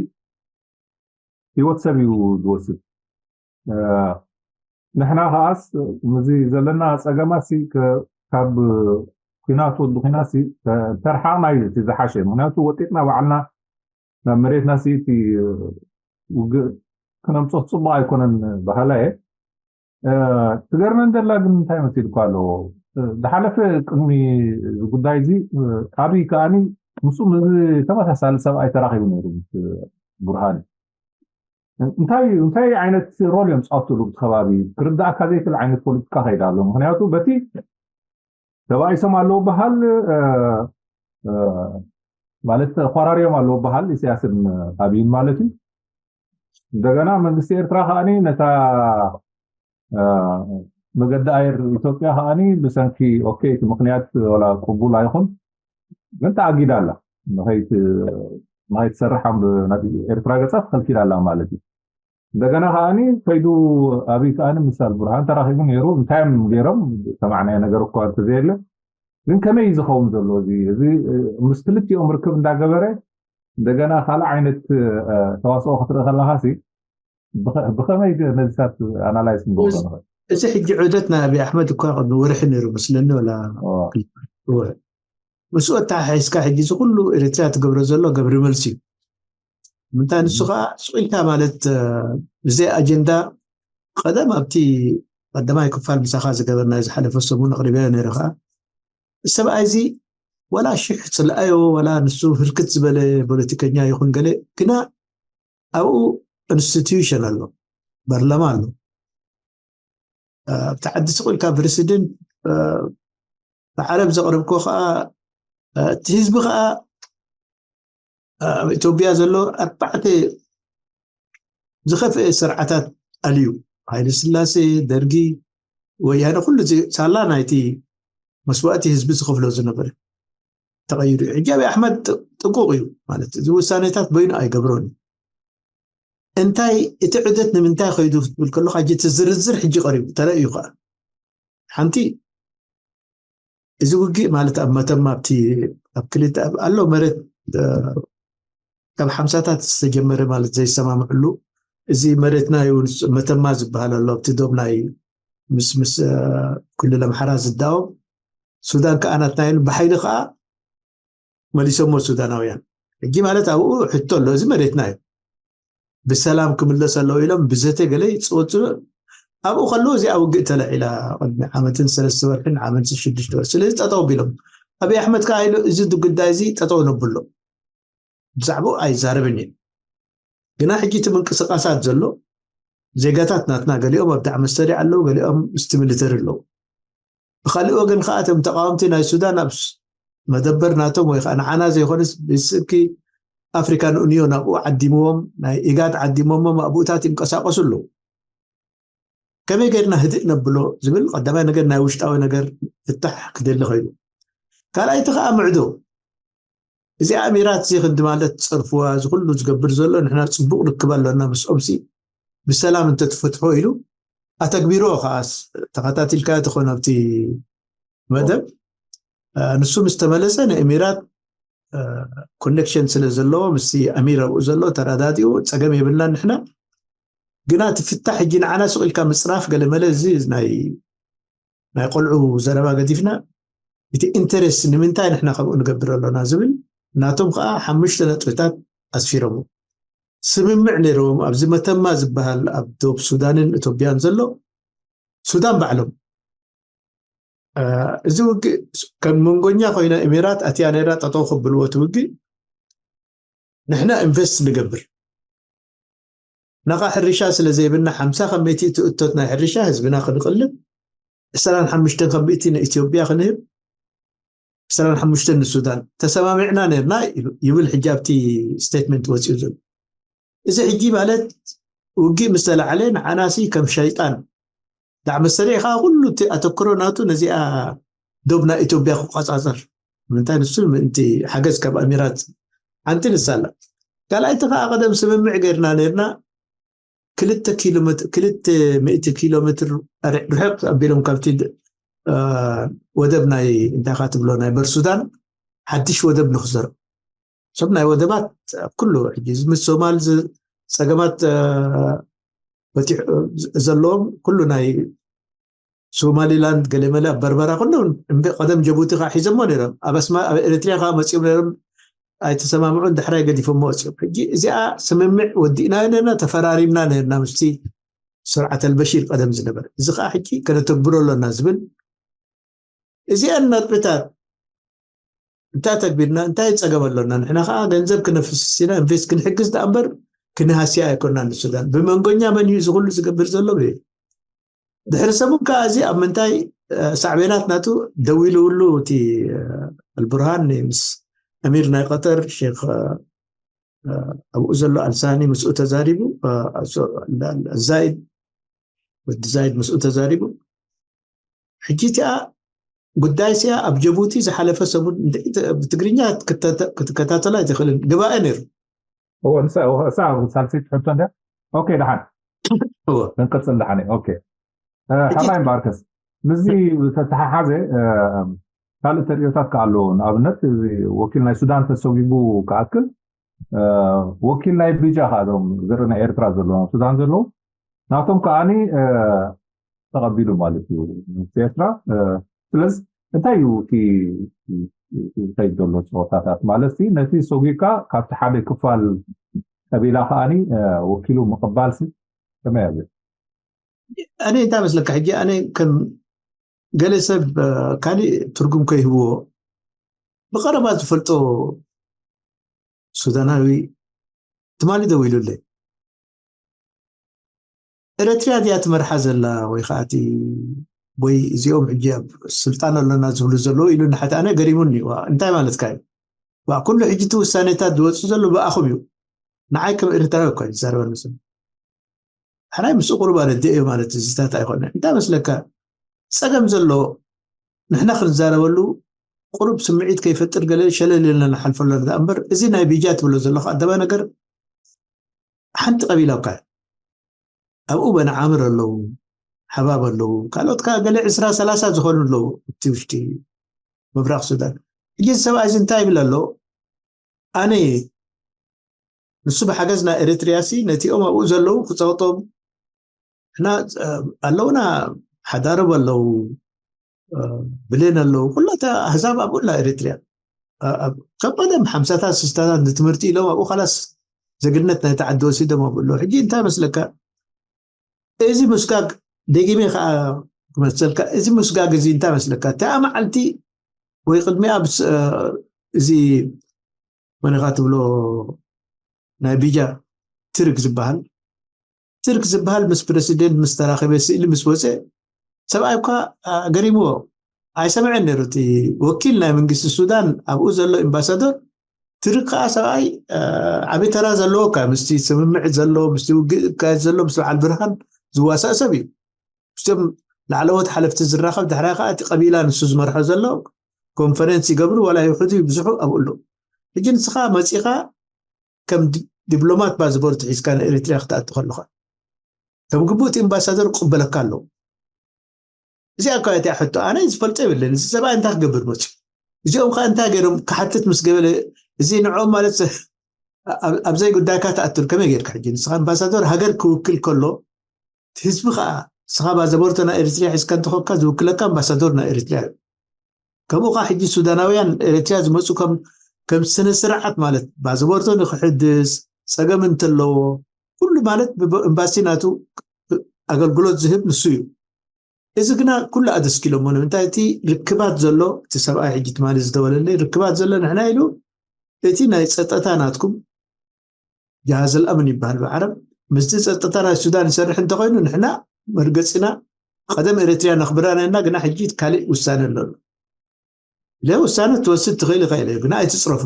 ህይወት ሰብ እዩ ዝወስድ። ንሕና ከዓስ ምዚ ዘለና ፀገማት ካብ ኩናት ወዲ ኩናት ተርሓቕና እዩ እቲ ዝሓሸ። ምክንያቱ ወጢጥና ባዕልና ናብ መሬትና ሲ እቲ ውግእ ክነምፆ ፅቡቅ ኣይኮነን ባህላ እየ። ትገርመን ዘላ ግን እንታይ መሲልኳ ኣለዎ ዝሓለፈ ቅድሚ ጉዳይ እዚ ኣብይ ከዓኒ ምስ ተመሳሳሊ ሰብኣይ ተራኺቡ ነይሩ ምስ ብርሃን እንታይ እንታይ ዓይነት ሮል እዮም ፃወትሉ ከባቢ ክርዳእካ ዘይክእል ዓይነት ፖለቲካ ከይዳ ኣሎ ምክንያቱ በቲ ተባኢሶም ኣለዉ በሃል ማለት ተኳራርዮም ኣለዉ በሃል ኢሳያስን ኣብይን ማለት እዩ እንደገና መንግስቲ ኤርትራ ከዓኒ ነታ መገዲ ኣየር ኢትዮጵያ ከዓኒ ብሰንኪ ኦኬ እቲ ምክንያት ወላ ቅቡል ኣይኹን ግን ተኣጊዳ ኣላ ንኸይትሰርሕ ናብ ኤርትራ ገፃ ተኸልኪላ ኣላ ማለት እዩ እንደገና ከዓኒ ከይዱ ኣብይ ከዓኒ ምስ ኣልቡርሃን ተራኺቡ ነይሩ እንታይ እዮም ገይሮም ሰማዕናዮ ነገር እኳ እንተዘየለ ግን ከመይ እዩ ዝኸውን ዘሎ እዚ እዚ ምስ ክልቲኦም ርክብ እንዳገበረ እንደገና ካልእ ዓይነት ተዋስኦ ክትርኢ ከለካ ሲ ብኸመይ ነዚታት ኣናላይዝ ክንገብሮ ንኽእል? እዚ ሕጂ ዑደት ናይ ኣብይ ኣሕመድ እኳ ቅድሚ ወርሒ ነይሩ መስለኒ ወላ ምስኡ ኣተሓሒዝካ ሕጂ እዚ ኩሉ ኤርትራ ትገብሮ ዘሎ ገብሪ መልሲ እዩ። ምንታይ ንሱ ከዓ ስቕ ኢልካ ማለት ብዘይ ኣጀንዳ ቀደም ኣብቲ ቀዳማይ ክፋል ምሳኻ ዝገበርና ዝሓለፈ ሰሙን ኣቕሪበዮ ነይረ ከዓ ሰብኣይ እዚ ዋላ ሽሕ ፅልኣዮ ዋላ ንሱ ህርክት ዝበለ ፖለቲከኛ ይኹን ገለ ግና ኣብኡ ኢንስቲትዩሽን ኣሎ፣ በርለማ ኣሎ። ኣብቲ ዓዲ ስቕ ኢልካ ፕረሲደንት ብዓረብ ዘቕረብኮ ከዓ እቲ ህዝቢ ከዓ ኣብ ኢትዮጵያ ዘሎ ኣርባዕተ ዝኸፍአ ስርዓታት ኣልዩ፣ ሃይለ ስላሴ፣ ደርጊ፣ ወያነ፣ ኩሉ ሳላ ናይቲ መስዋእቲ ህዝቢ ዝኸፍሎ ዝነበረ ተቐይሩ እዩ። ሕጂ ኣብይ ኣሕመድ ጥንቁቕ እዩ ማለት እዚ ውሳኔታት በይኑ ኣይገብሮን እዩ። እንታይ እቲ ዑደት ንምንታይ ከይዱ ክትብል ከለካ ሕጂ እቲ ዝርዝር ሕጂ ቀሪቡ ተረእዩ ከዓ ሓንቲ እዚ ውግእ ማለት ኣብ መተማ ኣብቲ ኣብ ክልተ ኣሎ መሬት ካብ ሓምሳታት ዝተጀመረ ማለት ዘይሰማምዕሉ እዚ መሬትና እዩ መተማ ዝበሃል ኣሎ ኣብቲ ዶብ ናይ ምስ ምስ ክልል ኣምሓራ ዝዳወብ ሱዳን ከዓ ናትና ኢሉ ብሓይሊ ከዓ መሊሶሞ ሱዳናውያን። ሕጂ ማለት ኣብኡ ሕቶ ኣሎ፣ እዚ መሬትና እዩ ብሰላም ክምለስ ኣለዎ ኢሎም ብዘተ ገለ ይፅወፅሉ። ኣብኡ ከለዉ እዚኣ ውግእ ተለዒላ ቅድሚ ዓመትን ሰለስተ ወርሕን ዓመትን ሽዱሽተ ወርሒ። ስለዚ ጠጠው ቢሎም ኣብይ ኣሕመድ ከዓ ኢሉ እዚ ጉዳይ እዚ ጠጠው ነብሎ ብዛዕባኡ ኣይዛረብን እዩ። ግና ሕጂ እቲ ምንቅስቃሳት ዘሎ ዜጋታት ናትና ገሊኦም ኣብ ዳዕመ ስተሪ ኣለዉ፣ ገሊኦም ምስቲ ሚሊተሪ ኣለዉ። ብካሊእ ወገን ከዓ እቶም ተቃወምቲ ናይ ሱዳን ኣብ መደበር ናቶም ወይ ከዓ ንዓና ዘይኮነስ ብስብኪ ኣፍሪካን ኡኒዮን ኣብኡ ዓዲምዎም ናይ ኢጋድ ዓዲሞሞም ኣብኡታት ይንቀሳቀሱ ኣለዉ። ከመይ ገይርና ህድእ ነብሎ ዝብል ቀዳማይ ነገር ናይ ውሽጣዊ ነገር ፍታሕ ክደሊ ከይሉ ካልኣይቲ ከዓ ምዕዶ እዚኣ ኣሚራት እዚ ክንዲ ማለት ፀርፍዋ እዚ ኩሉ ዝገብር ዘሎ ንሕና ፅቡቅ ርክብ ኣለና ምስኦም ሲ ብሰላም እንተትፈትሖ ኢሉ ኣተግቢሮ ከዓ ተኸታቲልካ ትኾን ኣብቲ መደብ ንሱ ምስ ተመለሰ ንእሚራት ኮኔክሽን ስለ ዘለዎ ምስ ኣሚር ኣብኡ ዘሎ ተረዳዲኡ ፀገም የብልና ንሕና ግና እቲ ፍታሕ ሕጂ ንዓና ስቕ ኢልካ ምፅራፍ ገለመለ እዚ ናይ ናይ ቆልዑ ዘረባ ገዲፍና እቲ ኢንተረስት ንምንታይ ንሕና ከምኡ ንገብር ኣሎና ዝብል ናቶም ከዓ ሓሙሽተ ነጥብታት ኣስፊሮም ስምምዕ ነይርዎም ኣብዚ መተማ ዝበሃል ኣብ ዶብ ሱዳንን ኢትዮጵያን ዘሎ ሱዳን ባዕሎም እዚ ውግእ ከም መንጎኛ ኮይና ኤሚራት ኣትያ ነይራ ጠጠው ክብልዎ እቲ ውግእ ንሕና ኢንቨስት ንገብር ናኻ ሕርሻ ስለ ዘይብና ሓምሳ ከመይቲ እቲ እቶት ናይ ሕርሻ ህዝብና ክንቕልብ ዕስራን ሓሙሽተን ከመይቲ ንኢትዮጵያ ክንህብ ዕስራን ሓሙሽተን ንሱዳን ተሰማሚዕና ነርና ይብል ሕጂ ኣብቲ ስቴትመንት ወፂኡ ዘሎ እዚ ሕጂ ማለት ውግእ ምስ ተላዓለ ንዓናሲ ከም ሸይጣን ዳዕ መሰሪዕ ከዓ ኩሉ እቲ ኣተክሮ ናቱ ነዚኣ ዶብ ናይ ኢትዮጵያ ክቆፃፀር ምንታይ ንሱ ምእንቲ ሓገዝ ካብ ኣሚራት ሓንቲ ንሳላ ካልኣይቲ ከዓ ቀደም ስምምዕ ገይርና ነርና ክልተ ኪሎ ሜትር ክልተ ሚእቲ ኪሎ ሜትር ርሕቅ ኣቢሎም ካብቲ ወደብ ናይ እንታይ ካ ትብሎ ናይ በርሱዳን ሓድሽ ወደብ ንክዘር ሰብ ናይ ወደባት ኣብ ኩሉ ሕጂ ምስ ሶማል ጸገማት ዘለዎም ኩሉ ናይ ሶማሊላንድ ገለመለ ኣብ በርበራ ኩሎም ቀደም ጀቡቲ ከዓ ሒዘሞ ነይሮም ኣብ ኣስማ ኣብ ኤርትሪያ ከዓ መፂኦም ነይሮም ኣይተሰማምዑን ዳሕራይ ገዲፎሞ ወፂኦም ሕጂ እዚኣ ስምምዕ ወዲእናዮ ነርና ተፈራሪምና ነርና ምስቲ ስርዓት ኣልበሺር ቀደም ዝነበረ እዚ ከዓ ሕጂ ከነተግብሮ ኣሎና ዝብል እዚአን ነጥብታት እንታይ ተግቢርና እንታይ ፀገም ኣሎና ንሕና ከዓ ገንዘብ ክነፍስስ ኢና ኢንቨስት ክንሕግዝ ደኣ እምበር ክንሃስያ ኣይኮና ንሱዳን ብመንጎኛ መን እዩ እዚ ኩሉ ዝገብር ዘሎ ድሕሪ ሰሙን ከዓ እዚ ኣብ ምንታይ ሳዕቤናት ናቱ ደዊልውሉ እቲ ኣልቡርሃን ምስ ኣሚር ናይ ቀጠር ሼክ ኣብኡ ዘሎ ኣልሳኒ ምስኡ ተዛሪቡ ዛይድ ወዲ ዛይድ ምስኡ ተዛሪቡ ሕጂ እቲኣ ጉዳይ ሲኣ ኣብ ጀቡቲ ዝሓለፈ ሰሙን ብትግርኛ ክትከታተላ ኣይትኽእልን ግባኤ ነይሩ ሳልሰይቲ ሕቶ እንደ ኦኬ ደሓን ክንቅፅል ደሓን ኦኬ ሓራይ ባርከስ ምስዚ ዝተተሓሓዘ ካልእ ተርእዮታት ከዓ ኣለዎ ንኣብነት ወኪል ናይ ሱዳን ተሰዊጉ ክኣክል ወኪል ናይ ቢጃ ከዓ እዞም ዝርኢ ናይ ኤርትራ ዘለዉ ኣብ ሱዳን ዘለዉ ናቶም ከዓኒ ተቐቢሉ ማለት እዩ ኤርትራ። ስለዚ እንታይ እዩ እቲ እንታይ ዘሎ ፀወታታት ማለት ነቲ ሰጉካ ካብቲ ሓደ ክፋል ቀቢላ ከዓኒ ወኪሉ ምቕባል ከመይ ኣለ? ኣነ እንታይ መስለካ ሕጂ ኣነ ከም ገለ ሰብ ካሊእ ትርጉም ከይህብዎ ብቐረባ ዝፈልጦ ሱዳናዊ ትማሊ ደዊሉለይ። ኤረትርያ እዚኣ ትመርሓ ዘላ ወይ ከዓ እቲ ወይ እዚኦም ሕጂ ኣብ ስልጣን ኣለና ዝብሉ ዘለዉ ኢሉ ንሓቲ ኣነ ገሪሙኒ። ዋ እንታይ ማለትካ እዩ? ዋ ኩሉ ሕጂ እቲ ውሳኔታት ዝወፅእ ዘሎ ብኣኹም እዩ። ንዓይ ከም ኤርትራዊ እኳ እዩ ዝዛረበኒ ዘሎ። ሕራይ ምስ ቁሩብ ኣረድእ እዮ ማለት እዚታት ኣይኮነ። እንታይ መስለካ ፀገም ዘሎ ንሕና ክንዛረበሉ ቁሩብ ስምዒት ከይፈጥር ገለ ሸለል ኢልና ንሓልፈሎ ንዳ እምበር እዚ ናይ ቢጃ ትብሎ ዘለካ ኣደባ ነገር ሓንቲ ቀቢላብካ ኣብኡ በንዓምር ኣለዉ ሓባብ ኣለዉ ካልኦት ከ ገለ ዕስራ ሰላሳ ዝኾኑ ኣለዉ እቲ ውሽጢ ምብራቕ ሱዳን ሕጂ እዚ ሰብኣይ እዚ እንታይ ይብል ኣሎ ኣነ ንሱ ብሓገዝ ናይ ኤሪትሪያ ሲ ነቲኦም ኣብኡ ዘለዉ ክፀውጦም እና ኣለውና ሓዳርብ ኣለዉ ብሌን ኣለዉ ኩላታ ኣህዛብ ኣብኡ ላ ኤሪትሪያ ከበደም ሓምሳታት ስስታታት ንትምህርቲ ኢሎም ኣብኡ ካላስ ዜግነት ናይ ተዓዲ ወሲዶም ኣብኡ ኣለዉ ሕጂ እንታይ መስለካ እዚ ምስጋግ ደጊመ ከዓ ክመሰልካ እዚ ምስጋግ እዚ እንታይ መስለካ እቲኣ መዓልቲ ወይ ቅድሚኣ እዚ መነኻ ትብሎ ናይ ቢጃ ትርክ ዝበሃል ትርክ ዝበሃል ምስ ፕረሲደንት ምስ ተራኸበ ስእሊ ምስ ወፀ ሰብኣይ እኳ ገሪምዎ ኣይሰምዐን ነይሩ እቲ ወኪል ናይ መንግስቲ ሱዳን ኣብኡ ዘሎ ኤምባሳዶር ትርክ ከዓ ሰብኣይ ዓብዪ ተራ ዘለዎ ካ ምስቲ ስምምዕ ዘሎ ምስቲ ውግእ እካየድ ዘሎ ምስ በዓል ብርሃን ዝዋሳእ ሰብ እዩ ምስቶም ላዕለዎት ሓለፍቲ ዝራኸብ ድሕራይ ከዓ እቲ ቀቢላ ንሱ ዝመርሖ ዘሎ ኮንፈረንስ ይገብሩ ዋላ ይውሕዱ ይብዝሑ ኣብኡ ኣለዉ ሕጂ ንስኻ መፂኻ ከም ዲፕሎማት ፓስፖርት ሒዝካ ንኤሪትሪያ ክትኣቱ ከለኻ ከም ግቡእ እቲ ኤምባሳደር ክቕበለካ ኣለዎ እዚኣ እኳ እቲኣ ሕቶ ኣነ ዝፈልጦ የብለን እዚ ሰብኣይ እንታይ ክገብር መፅዩ እዚኦም ከዓ እንታይ ገይሮም ክሓትት ምስ ገበለ እዚ ንዕኦም ማለት ኣብዘይ ጉዳይካ ትኣትል ከመይ ጌርካ ሕጂ ንስኻ ኣምባሳደር ሃገር ክውክል ከሎ ህዝቢ ከዓ ንስኻ ባዘቦርቶ ናይ ኤሪትሪያ ሒዝካ እንተኾንካ ዝውክለካ ኣምባሳደር ናይ ኤሪትሪያ እዩ ከምኡ ከዓ ሕጂ ሱዳናውያን ኤሪትሪያ ዝመፁ ከም ስነ ስርዓት ማለት ባዘቦርቶ ንክሕድስ ፀገም እንተለዎ ኩሉ ማለት ኤምባሲ ናቱ ኣገልግሎት ዝህብ ንሱ እዩ እዚ ግና ኩሉ ኣደስኪሎሞ ንምንታይ እቲ ርክባት ዘሎ እቲ ሰብኣይ ሕጂ ትማሊ ዝደወለለይ ርክባት ዘሎ ንሕና ኢሉ እቲ ናይ ፀጠታ ናትኩም ጃሃዝ ኣልኣምን ይበሃል ብዓረብ ምስቲ ፀጥታ ናይ ሱዳን ይሰርሕ እንተኮይኑ ንሕና መርገፂና ቀደም ኤሪትሪያ ነኽብራ ነና ግና ሕጂ ካሊእ ውሳነ ኣለሉ ለ ውሳነ ትወስድ ትኽእል ይኽእል እዩ ግና ኣይትፅረፉ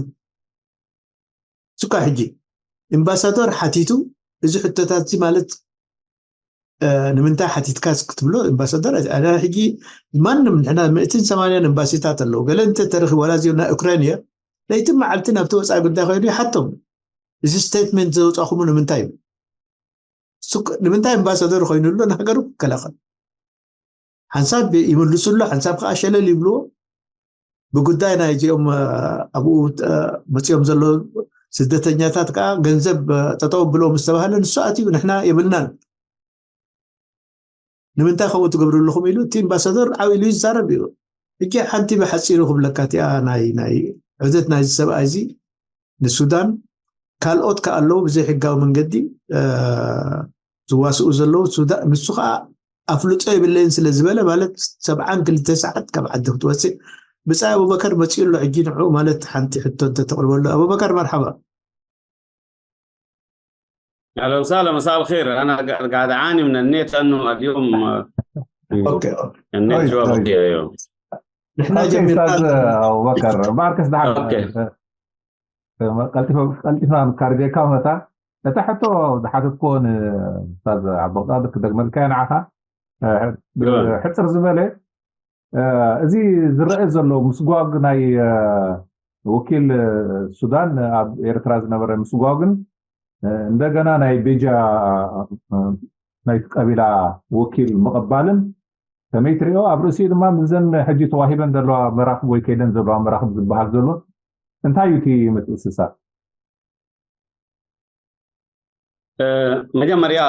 እሱካ ሕጂ ኤምባሳዶር ሓቲቱ እዚ ሕቶታት እዚ ማለት ንምንታይ ሓቲትካ ክትብሎ ኤምባሳደር ሕጂ ማንም ንሕና ምእትን ሰማንያን ኤምባሲታት ኣለዉ ገለ እንተ ተረኺ ዋላ እዚኦም ናይ ዩክሬን እየ ለይትን መዓልትን ኣብቲ ወፃኢ ጉዳይ ኮይኑ ይሓቶም እዚ ስቴትመንት ዘውፃኹሙ ንምንታይ እዩ ንምንታይ ኤምባሳደር ኮይኑ ኣሎ ንሃገሩ ክከላኸል ሓንሳብ ይምልሱ ኣሎ ሓንሳብ ከዓ ሸለል ይብልዎ ብጉዳይ ናይ እዚኦም ኣብኡ መፂኦም ዘሎ ስደተኛታት ከዓ ገንዘብ ጠጠው ብሎ ምስ ተባሃለ ንሱ ኣትዩ ንሕና የብልናን ንምንታይ ከምኡ ትገብሩ ኣለኹም ኢሉ እቲ ኤምባሳደር ዓው ኢሉ ይዛረብ እዩ እጂ ሓንቲ ብሓፂሩ ክብለካ እቲኣ ናይ ናይ ዕብደት ናይዚ ሰብኣይ እዚ ንሱዳን ካልኦት ከ ኣለዉ ብዘይ ሕጋዊ መንገዲ ዝዋስኡ ዘለዉ ንሱ ከዓ ኣፍልጦ የብለይን ስለ ዝበለ ማለት ሰብዓን ክልተ ሰዓት ካብ ዓዲ ክትወፅእ ብፃይ ኣቡበከር መፂኡ ኣሎ ሕጂ ንዑ ማለት ሓንቲ ሕቶ እንተተቅርበሉ ኣቡበከር መርሓባ اهلا وسهلا مساء الخير انا قاعد اعاني من النت لانه اليوم اوكي النت شويه بطيء ايوه نحن جميل استاذ ابو بكر معك دعك ቀልጢፋ ምካር ጌካ መታ ነታ ሕቶ ዝሓተትኮ ንስታዝ ዓቦቃ ክደግመልካ ንዓኻ ሕፅር ዝበለ እዚ ዝረአ ዘሎ ምስጓግ ናይ ወኪል ሱዳን ኣብ ኤርትራ ዝነበረ ምስጓግን እንደገና ናይ ቤጃ ናይ ቀቢላ ወኪል ምቕባልን ከመይ ትሪኦ ኣብ ርእሲኡ ድማ ምዘን ሕጂ ተዋሂበን ዘለዋ መራክብ ወይ ከይደን ዘለዋ መራክብ ዝበሃል ዘሎ እንታይ እዩ እቲ ምትእስሳር መጀመርያ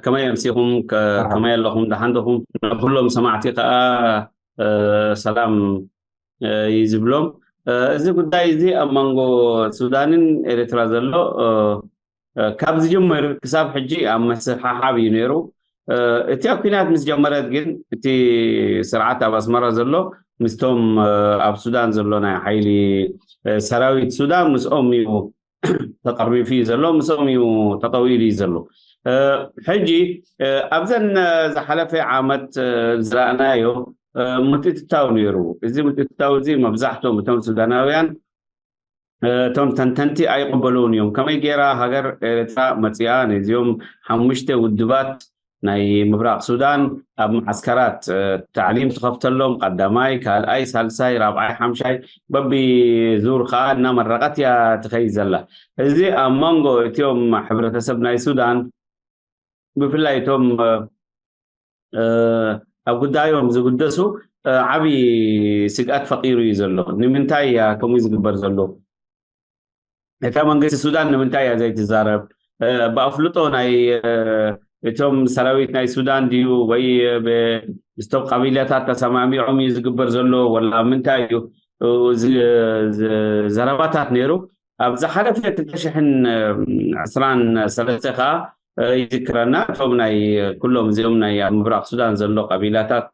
ከመይ ኣምሲኹም? ከመይ ኣለኹም? ደሓን ዲኹም? ንኩሎም ሰማዕቲ ከዓ ሰላም እዩ ዝብሎም። እዚ ጉዳይ እዚ ኣብ መንጎ ሱዳንን ኤርትራ ዘሎ ካብ ዝጅምር ክሳብ ሕጂ ኣብ መስሓሓብ እዩ ነይሩ። እቲ ኣብ ኲናት ምስ ጀመረት ግን እቲ ስርዓት ኣብ ኣስመራ ዘሎ ምስቶም ኣብ ሱዳን ዘሎ ናይ ሓይሊ ሰራዊት ሱዳን ምስኦም እዩ ተጠርኒፉ እዩ ዘሎ፣ ምስኦም እዩ ተጠዊሉ እዩ ዘሎ። ሕጂ ኣብዘን ዝሓለፈ ዓመት ዝረኣናዮ ምትእትታው ነይሩ። እዚ ምትእትታው እዚ መብዛሕትኦም እቶም ሱዳናውያን እቶም ተንተንቲ ኣይቕበሉን እዮም። ከመይ ገይራ ሃገር ኤርትራ መፅኣ ነዚኦም ሓሙሽተ ውድባት ናይ ምብራቕ ሱዳን ኣብ መዓስከራት ታዕሊም ትኸፍተሎም፣ ቀዳማይ፣ ካልኣይ፣ ሳልሳይ፣ ራብዓይ፣ ሓምሻይ በቢ ዙር ከዓ እናመረቐት እያ ትኸይድ ዘላ። እዚ ኣብ መንጎ እቲኦም ሕብረተሰብ ናይ ሱዳን ብፍላይ እቶም ኣብ ጉዳዮም ዝግደሱ ዓብዪ ስግኣት ፈጢሩ እዩ ዘሎ። ንምንታይ እያ ከምኡ ዝግበር ዘሎ? እታ መንግስቲ ሱዳን ንምንታይ እያ ዘይትዛረብ? ብኣፍልጦ ናይ እቶም ሰራዊት ናይ ሱዳን ድዩ ወይ ምስቶም ቀቢላታት ተሰማሚዖም እዩ ዝግበር ዘሎ ወላ ምንታይ እዩ? ዘረባታት ነይሩ። ኣብ ዝሓለፈ ክልተ ሽሕን ዕስራን ሰለስተ ከዓ ይዝክረና። እቶም ናይ ኩሎም እዚኦም ናይ ኣብ ምብራቕ ሱዳን ዘሎ ቀቢላታት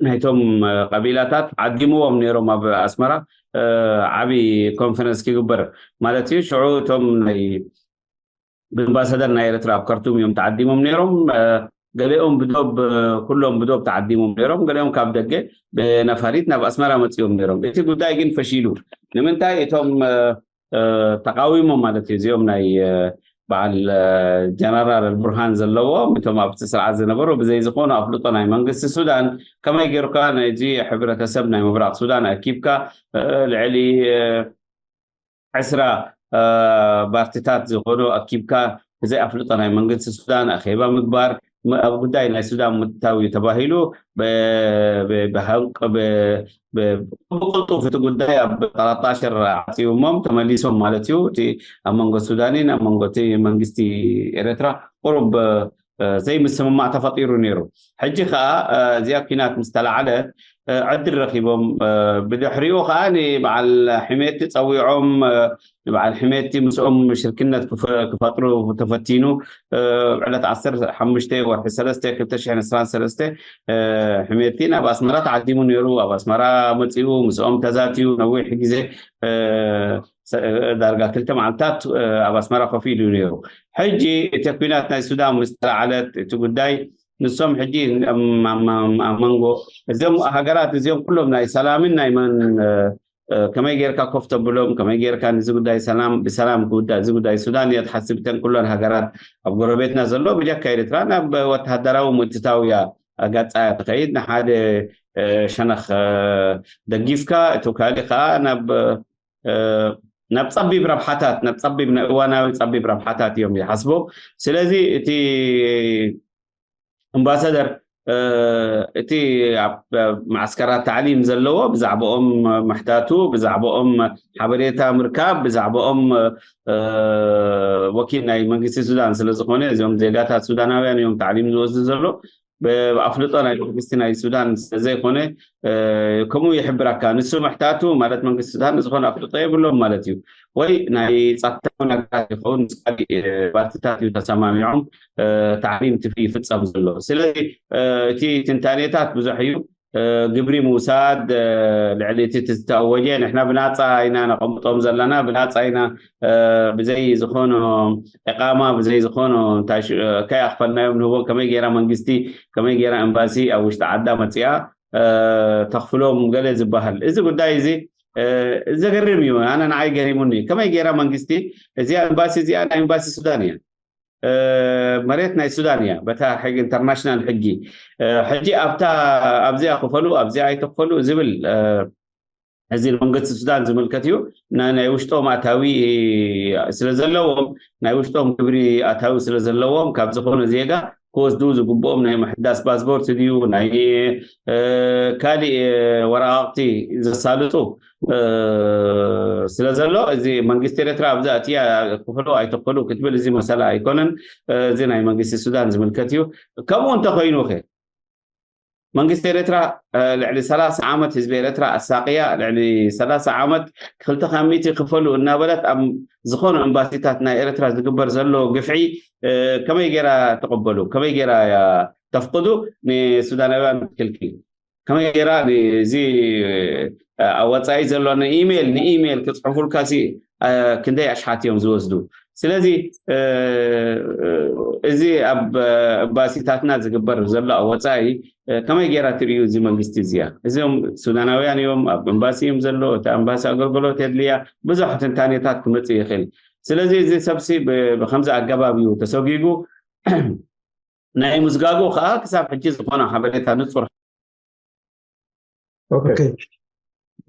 ናይቶም ቀቢላታት ዓዲምዎም ነይሮም ኣብ ኣስመራ ዓብዪ ኮንፈረንስ ክግበር ማለት እዩ። ሽዑ እቶም ናይ ብኣምባሳደር ናይ ኤርትራ ኣብ ከርቱም እዮም ተዓዲሞም ነይሮም። ገሊኦም ብዶብ ኩሎም ብዶብ ተዓዲሞም ነይሮም። ገሊኦም ካብ ደገ ብነፋሪት ናብ ኣስመራ መፅዮም ነይሮም። እቲ ጉዳይ ግን ፈሺሉ። ንምንታይ እቶም ተቃዊሞም ማለት እዩ እዚኦም ናይ በዓል ጀነራል ኣልቡርሃን ዘለዎም እቶም ኣብቲ ስርዓት ዝነበሩ ብዘይ ዝኾኑ ኣፍልጦ ናይ መንግስቲ ሱዳን ከመይ ጌርካ ናይዚ ሕብረተሰብ ናይ ምብራቕ ሱዳን ኣኪብካ ልዕሊ ዕስራ ባርትታት ዝኾኑ ኣኪብካ ብዘይ ኣፍልጦ ናይ መንግስቲ ሱዳን ኣኼባ ምግባር ኣብ ጉዳይ ናይ ሱዳን ምትታው እዩ ተባሂሉ ብሃንቅ ብቅልጡፍ እቲ ጉዳይ ኣብ ጠላጣሽር ዓፂውሞም ተመሊሶም ማለት እዩ። እቲ ኣብ መንጎ ሱዳንን ኣብ መንጎ እቲ መንግስቲ ኤርትራ ቁሩብ ዘይምስምማዕ ተፈጢሩ ነይሩ። ሕጂ ከዓ እዚኣ ኲናት ምስ ተላዓለ ዕድል ረኪቦም ብድሕሪኡ ከዓ ንበዓል ሕሜቲ ፀዊዖም ንበዓል ሕሜቲ ምስኦም ሽርክነት ክፈጥሩ ተፈቲኑ ዕለት ዓሰርተ ሓሙሽተ ወርሒ ሰለስተ ክልተ ሽሕን ዕስራን ሰለስተ ሕሜቲ ናብ ኣስመራ ተዓዲሙ ነይሩ። ኣብ ኣስመራ መፂኡ ምስኦም ተዛትዩ ነዊሕ ግዜ ዳርጋ ክልተ መዓልታት ኣብ ኣስመራ ኮፍ ኢሉ ነይሩ። ሕጂ እቲ ኲናት ናይ ሱዳን ምስ ተላዓለት እቲ ጉዳይ ንሶም ሕጂ ኣብ መንጎ እዚኦም ሃገራት እዚኦም ኩሎም ናይ ሰላምን ናይ መን ከመይ ጌርካ ኮፍ ተብሎም ከመይ ጌርካ ንዚ ጉዳይ ሰላም ብሰላም ክውዳእ እዚ ጉዳይ ሱዳን እያ ትሓስብ እተን ኩለን ሃገራት ኣብ ጎረቤትና ዘሎ ብጀካ ኤርትራ ናብ ወተሃደራዊ ምእትታው እያ ኣጋጻ እያ ትኸይድ ንሓደ ሸነኽ ደጊፍካ እቲ ካልእ ከዓ ናብ ናብ ጸቢብ ረብሓታት ናብ ጸቢብ ናይ እዋናዊ ጸቢብ ረብሓታት እዮም ይሓስቡ። ስለዚ እቲ ኣምባሳደር እቲ ኣብ ማዕስከራት ታዕሊም ዘለዎ ብዛዕባኦም ምሕታቱ ብዛዕባኦም ሓበሬታ ምርካብ ብዛዕባኦም ወኪል ናይ መንግስቲ ሱዳን ስለዝኾነ እዚኦም ዜጋታት ሱዳናውያን እዮም ታዕሊም ዝወስዱ ዘሎ ብኣፍልጦ ናይ መንግስቲ ናይ ሱዳን ስለዘይኮነ ከምኡ ይሕብረካ ንሱ ምሕታቱ ማለት መንግስቲ ሱዳን ዝኾነ ኣፍልጦ የብሎም ማለት እዩ ወይ ናይ ጸጥታዊ ነገራት ይኸውን ምስ ካሊእ ባርትታት እዩ ተሰማሚዖም ታዕሊም ይፍጸም ዘሎ ስለዚ እቲ ትንታኔታት ብዙሕ እዩ ግብሪ ምውሳድ ልዕሊ እቲ ዝተኣወጀ ንሕና ብናፃ ኢና ነቐምጦም ዘለና ብናፃ ኢና ብዘይ ዝኾኖ ዕቃማ ብዘይ ዝኾኖ እንታይ ከይኣኽፈልናዮም ንህቦ ከመይ ገይራ መንግስቲ ከመይ ገይራ ኤምባሲ ኣብ ውሽጢ ዓዳ መፅኣ ተኽፍሎም ገለ ዝበሃል እዚ ጉዳይ እዚ ዘገርም እዩ ኣነ ንዓይ ገሪሙኒ ከመይ ገይራ መንግስቲ እዚኣ ኤምባሲ እዚኣ ናይ ኤምባሲ ሱዳን እያ መሬት ናይ ሱዳን እያ በታ ሕጊ ኢንተርናሽናል ሕጊ ሕጂ ኣብታ ኣብዚኣ ክፈሉ ኣብዚኣ ኣይትክፈሉ ዝብል እዚ ንመንግስቲ ሱዳን ዝምልከት እዩ ናይ ውሽጦም ኣታዊ ስለዘለዎም ናይ ውሽጦም ግብሪ ኣታዊ ስለዘለዎም ካብ ዝኾነ ዜጋ ክወስዱ ዝግብኦም ናይ ምሕዳስ ፓስፖርት ድዩ ናይ ካልእ ወረቃቅቲ ዘሳልጡ ስለ ዘሎ፣ እዚ መንግስቲ ኤርትራ ኣብዚ ኣትያ ክፍሉ ኣይተክፍሉ ክትብል፣ እዚ መሰላ ኣይኮነን። እዚ ናይ መንግስቲ ሱዳን ዝምልከት እዩ። ከምኡ እንተኮይኑ ከ መንግስቲ ኤርትራ ልዕሊ ሰላሳ ዓመት ህዝቢ ኤርትራ ኣሳቅያ፣ ልዕሊ ሰላሳ ዓመት ክልተ ካብ ሚእቲ ክፈሉ እናበለት ኣብ ዝኾኑ ኤምባሲታት ናይ ኤርትራ ዝግበር ዘሎ ግፍዒ ከመይ ገይራ ትቕበሉ? ከመይ ገይራ እያ ተፍቅዱ ንሱዳናውያን ትክልክል? ከመይ ገይራ እዚ ኣብ ወፃኢ ዘሎ ንኢሜይል ንኢሜይል ክፅሕፉልካ ሲ ክንደይ ኣሽሓት እዮም ዝወስዱ? ስለዚ እዚ ኣብ ኤምባሲታትና ዝግበር ዘሎ ኣብ ወፃኢ ከመይ ገይራ ትርእዩ? እዚ መንግስቲ እዚኣ እዚኦም ሱዳናውያን እዮም፣ ኣብ ኤምባሲ እዮም ዘሎ፣ እቲ ኤምባሲ ኣገልግሎት የድልያ፣ ብዙሕ ትንታኔታት ክመፅእ ይኽእል። ስለዚ እዚ ሰብሲ ብከምዚ ኣገባብ እዩ ተሰጒጉ። ናይ ምዝጋጉ ከዓ ክሳብ ሕጂ ዝኾነ ሓበሬታ ንፁር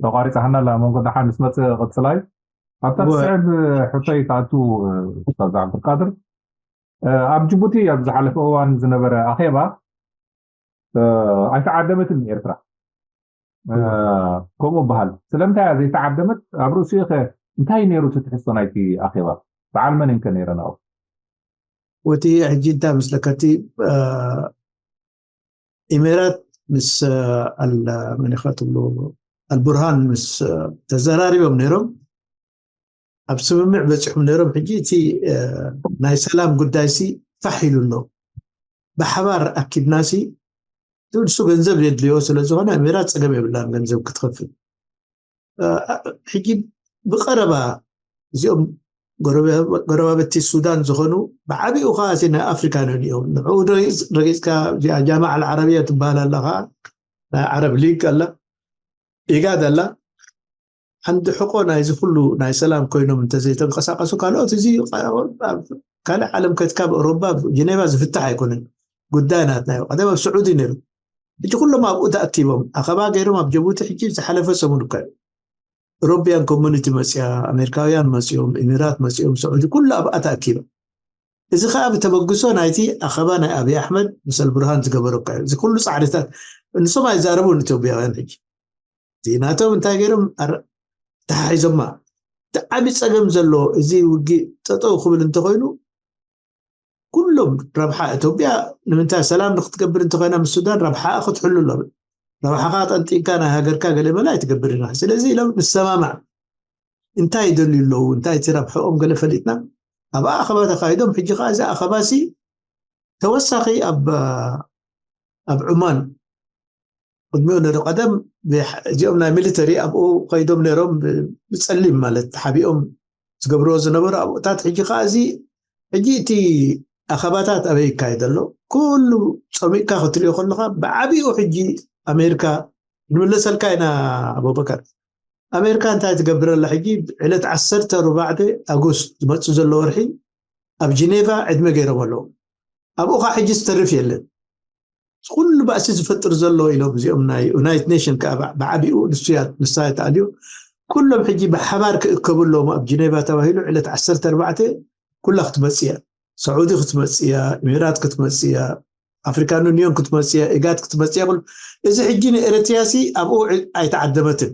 ተቋሪፃ ሓና ኣላ መንጎ ደሓን ምስ መፅእ ቅፅላይ ኣብታ ትስዕብ ሕቶይ ተኣቱ። ኡስታዝ ዓብዱልቃድር፣ ኣብ ጅቡቲ ኣብ ዝሓለፈ እዋን ዝነበረ ኣኼባ ኣይተዓደመትን ኤርትራ። ከምኡ በሃል። ስለምንታይ እያ ዘይተዓደመት? ኣብ ርእሲኡ ከ እንታይ ነይሩ እቲ ትሕዝቶ ናይቲ ኣኼባ? በዓል መን እንከ ነይረን ኣብኡ? ወቲ ሕጂ እንታይ መስለካ እቲ ኢሜራት ምስ መን ኢኻ ትብሉ ኣልቡርሃን ምስ ተዘራሪቦም ነይሮም። ኣብ ስምምዕ በፂሖም ነይሮም። ሕጂ እቲ ናይ ሰላም ጉዳይ ሲ ፋሕ ኢሉ ኣሎ። ብሓባር ኣኪብና ሲ ንሱ ገንዘብ የድልዮ ስለ ዝኾነ ኤሜራት ፀገም የብላን ገንዘብ ክትኸፍል። ሕጂ ብቐረባ እዚኦም ጎረባብቲ ሱዳን ዝኾኑ ብዓቢኡ ከዓ ናይ ኣፍሪካ ነን እዮም። ንዕኡ ረጊፅካ ጃማዓ ዓረብያ ትበሃል ኣላ ከዓ ናይ ዓረብ ሊግ ኣላ ኢጋድ ኣላ። ሓንቲ ሕቆ ናይዚ ኩሉ ናይ ሰላም ኮይኖም እንተዘይተንቀሳቀሱ ካልኦት እዚ ካልእ ዓለም ከትካ ኣብ ኤሮባ ጀኔቫ ዝፍታሕ ኣይኮነን። ጉዳይ ናትና እዩ። ቀደም ኣብ ስዑዲ ነይሩ። ሕጂ ኩሎም ኣብኡ ተኣኪቦም ኣኸባ ገይሮም ኣብ ጀቡቲ ሕጂ ዝሓለፈ ሰሙን እኳ እዩ። ኤሮፒያን ኮሚኒቲ መፅያ፣ ኣሜሪካውያን መፅኦም፣ ኢሚራት መፅኦም፣ ስዑዲ ኩሉ ኣብኣ ተኣኪቦም። እዚ ከዓ ብተበግሶ ናይቲ ኣኸባ ናይ ኣብይ ኣሕመድ ምስ ኣልቡርሃን ዝገበሮ እኳ እዩ። እዚ ኩሉ ፃዕሪታት ንሶም ኣይዛረቡን ኢትዮጵያውያን ሕጂ ናቶም እንታይ ገይሮም ተሓሒዞማ። እቲ ዓብዪ ፀገም ዘሎ እዚ ውግእ ጠጠው ክብል እንተኮይኑ ኩሎም ረብሓ ኢትዮጵያ ንምንታይ ሰላም ንክትገብር እንተኮይና ምስ ሱዳን ረብሓ ክትሕሉ ኣሎ። ረብሓኻ ጠንጢንካ ናይ ሃገርካ ገለ መላ ኣይትገብር ኢና። ስለዚ ኢሎም ንሰማማዕ እንታይ ይደልዩ ኣለዉ እንታይ እቲ ረብሕኦም ገለ ፈሊጥና ኣብ ኣኸባ ተካይዶም። ሕጂ ከዓ እዚ ኣኸባሲ ተወሳኺ ኣብ ኣብ ዑማን ቅድሚኡ ነሩ ቀደም እዚኦም ናይ ሚሊተሪ ኣብኡ ከይዶም ነይሮም ብፀሊም ማለት ሓቢኦም ዝገብርዎ ዝነበሩ ኣብኡታት ሕጂ ከዓ እዚ ሕጂ እቲ ኣኸባታት ኣበይ ይካየድ ኣሎ ኩሉ ፀሚቅካ ክትሪኦ ከለካ ብዓቢኡ ሕጂ ኣሜሪካ ንምለሰልካ ኢና ኣቡበከር ኣሜሪካ እንታይ ትገብር ኣላ ሕጂ ዕለት ዓሰርተ ኣርባዕተ ኣጎስት ዝመፅእ ዘሎ ወርሒ ኣብ ጂኔቫ ዕድመ ገይሮም ኣለዉ ኣብኡ ከዓ ሕጂ ዝተርፍ የለን ኩሉ ባእሲ ዝፈጥር ዘሎ ኢሎም እዚኦም ናይ ዩናይትድ ኔሽን ከዓ ብዓቢኡ ንሱያ ንሳ ተኣልዩ ኩሎም ሕጂ ብሓባር ክእከቡ ኣለዎም ኣብ ጂኔቫ ተባሂሉ ዕለት ዓሰርተ ኣርባዕተ ኩላ ክትመፅእ እያ ሰዑዲ ክትመፅእ እያ ኢሚራት ክትመፅእ እያ ኣፍሪካን ዩኒዮን ክትመፅእ እያ ኢጋድ ክትመፅእ እያ ኩሉ እዚ ሕጂ ንኤረትርያ ሲ ኣብኡ ኣይተዓደመትን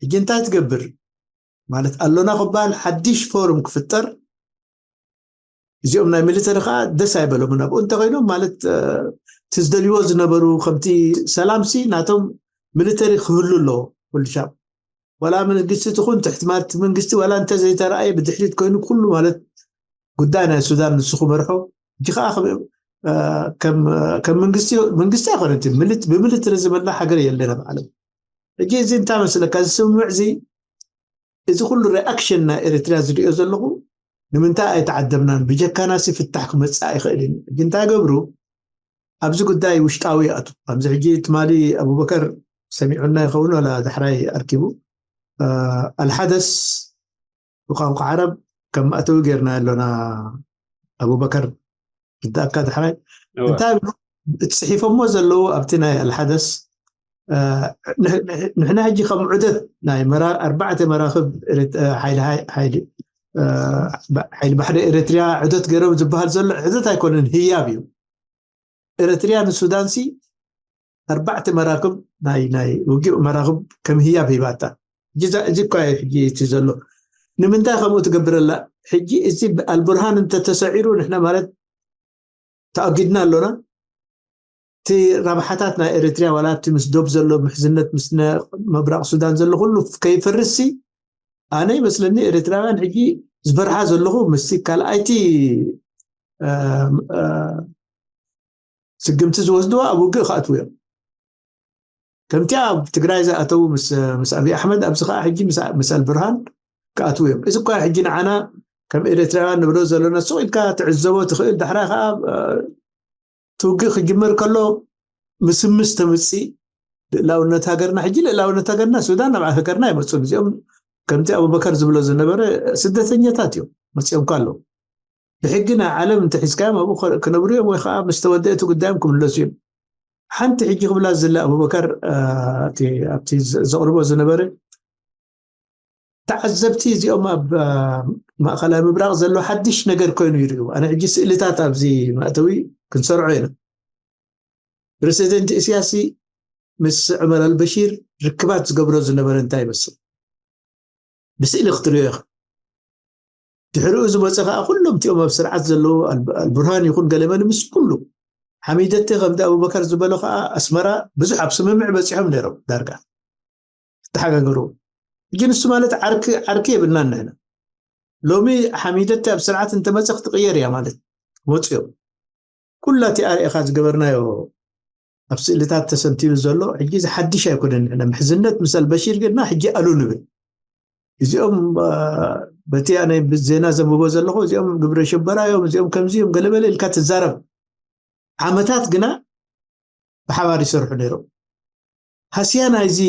ሕጂ እንታይ ትገብር ማለት ኣሎና ክበሃል ሓድሽ ፎርም ክፍጠር እዚኦም ናይ ሚሊተሪ ከዓ ደስ ኣይበሎምን ኣብኡ እንተኮይኖም ማለት እቲ ዝደልይዎ ዝነበሩ ከምቲ ሰላም ሲ ናቶም ሚሊተሪ ክህሉ ኣለዎ ኩሉ ሻብ ዋላ መንግስቲ ትኹን ትሕቲ ማርቲ መንግስቲ ዋላ እንተዘይተረኣየ ብድሕሪት ኮይኑ ኩሉ ማለት ጉዳይ ናይ ሱዳን ንሱ ክመርሖ እጂ ከዓ ከም መንግስቲ መንግስቲ ኣይኮነን ብሚሊትሪ ዝመላ ሃገር የለን ኣብ ዓለም ሕጂ እዚ እንታይ መስለካ እዚ ስምምዕ እዚ እዚ ኩሉ ሪኣክሽን ናይ ኤርትራ ዝሪኦ ዘለኹ ንምንታይ ኣይተዓደምናን ብጀካናሲ ፍታሕ ክመፅእ ኣይኽእል እዩ ሕጂ እንታይ ገብሩ ኣብዚ ጉዳይ ውሽጣዊ ይኣቱ ኣብዚ ሕጂ ትማሊ ኣቡበከር ሰሚዑና ይኸውን ዋላ ዳሕራይ ኣርኪቡ ኣልሓደስ ብቋንቋ ዓረብ ከም መእተዊ ጌርና ኣሎና ኣቡበከር ርዳእካ ዳሕራይ እንታይ እቲ ፅሒፎሞ ዘለዉ ኣብቲ ናይ ኣልሓደስ ንሕና ሕጂ ከም ዑደት ናይ ኣርባዕተ መራክብ ሓይሊ ሓይሊ ሓይሊ ባሕሪ ኤርትርያ ዕደት ገይሮም ዝበሃል ዘሎ ዕደት ኣይኮነን፣ ህያብ እዩ። ኤርትርያ ንሱዳንሲ ኣርባዕተ መራክብ ናይ ናይ ውግእ መራክብ ከም ህያብ ሂባታ። እዚ እኳ ሕጂ እቲ ዘሎ ንምንታይ ከምኡ ትገብረላ? ሕጂ እዚ ኣልቡርሃን እንተተሰዒሩ ንሕና ማለት ተኣጊድና ኣሎና። እቲ ረብሓታት ናይ ኤርትርያ ዋላ እቲ ምስ ዶብ ዘሎ ምሕዝነት ምስ ምብራቕ ሱዳን ዘሎ ኩሉ ከይፈርስሲ ኣነ ይመስለኒ ኤርትራውያን ሕጂ ዝፈርሓ ዘለኹ ምስቲ ካልኣይቲ ስግምቲ ዝወስድዋ ኣብ ውግእ ክኣትዉ እዮም። ከምቲ ኣብ ትግራይ ዝኣተዉ ምስ ኣብይ ኣሕመድ ኣብዚ ከዓ ሕጂ ምስ ኣልብርሃን ክኣትዉ እዮም። እዚ እኳ ሕጂ ንዓና ከም ኤርትራውያን ንብሎ ዘለና ሱቕ ኢልካ ትዕዘቦ ትኽእል፣ ዳሕራይ ከዓ ትውግእ ክጅመር ከሎ ምስምስ ተምፅእ ልእላውነት ሃገርና ሕጂ ልእላውነት ሃገርና ሱዳን ናብ ሃገርና ኣይመፁን። እዚኦም ከምቲ ኣቡበከር ዝብሎ ዝነበረ ስደተኛታት እዮም መፅኦም ከ ኣለዉ ብሕጊ ናይ ዓለም እንተሒዝካዮም ኣብኡ ክነብሩ እዮም ወይ ከዓ ምስ ተወደእቲ ጉዳዮም ክምለሱ እዮም። ሓንቲ ሕጂ ክብላ ዝለ ኣቡበከር ኣብቲ ዘቕርቦ ዝነበረ ተዓዘብቲ እዚኦም ኣብ ማእኸላይ ምብራቕ ዘሎ ሓድሽ ነገር ኮይኑ ይርእዩ። ኣነ ሕጂ ስእልታት ኣብዚ መእተዊ ክንሰርዖ ኢና። ፕረሲደንት እስያሲ ምስ ዑመር ኣልበሺር ርክባት ዝገብሮ ዝነበረ እንታይ ይመስል? ብስእሊ ክትርእዮ ኢኻ። ድሕሪኡ ዝመፀ ከዓ ኩሎም እቲኦም ኣብ ስርዓት ዘለዉ ኣልቡርሃን ይኹን ገለመለ ምስ ኩሉ ሓሚደቲ ከምቲ ኣቡበከር ዝበሎ ከዓ ኣስመራ ብዙሕ ኣብ ስምምዕ በፂሖም ነይሮም ዳርጋ ዝተሓጋገሩ። ሕጂ ንሱ ማለት ዓርኪ ዓርኪ የብልናን ንሕና። ሎሚ ሓሚደቲ ኣብ ስርዓት እንተመፀ ክትቕየር እያ ማለት ክመፁ እዮም። ኩላ እቲ ኣርእኻ ዝገበርናዮ ኣብ ስእልታት ተሰንቲሉ ዘሎ ሕጂ እዚ ሓድሽ ኣይኮነን። ንሕና ምሕዝነት ምስ ኣልበሺር ግና ሕጂ ኣሉ ንብል። እዚኦም በቲ ኣነ ዜና ዘንብቦ ዘለኹ እዚኦም ግብረ ሽበራ እዮም፣ እዚኦም ከምዚ እዮም ገለበለ ኢልካ ትዛረብ። ዓመታት ግና ብሓባር ይሰርሑ ነይሮም። ሃስያ ናይዚ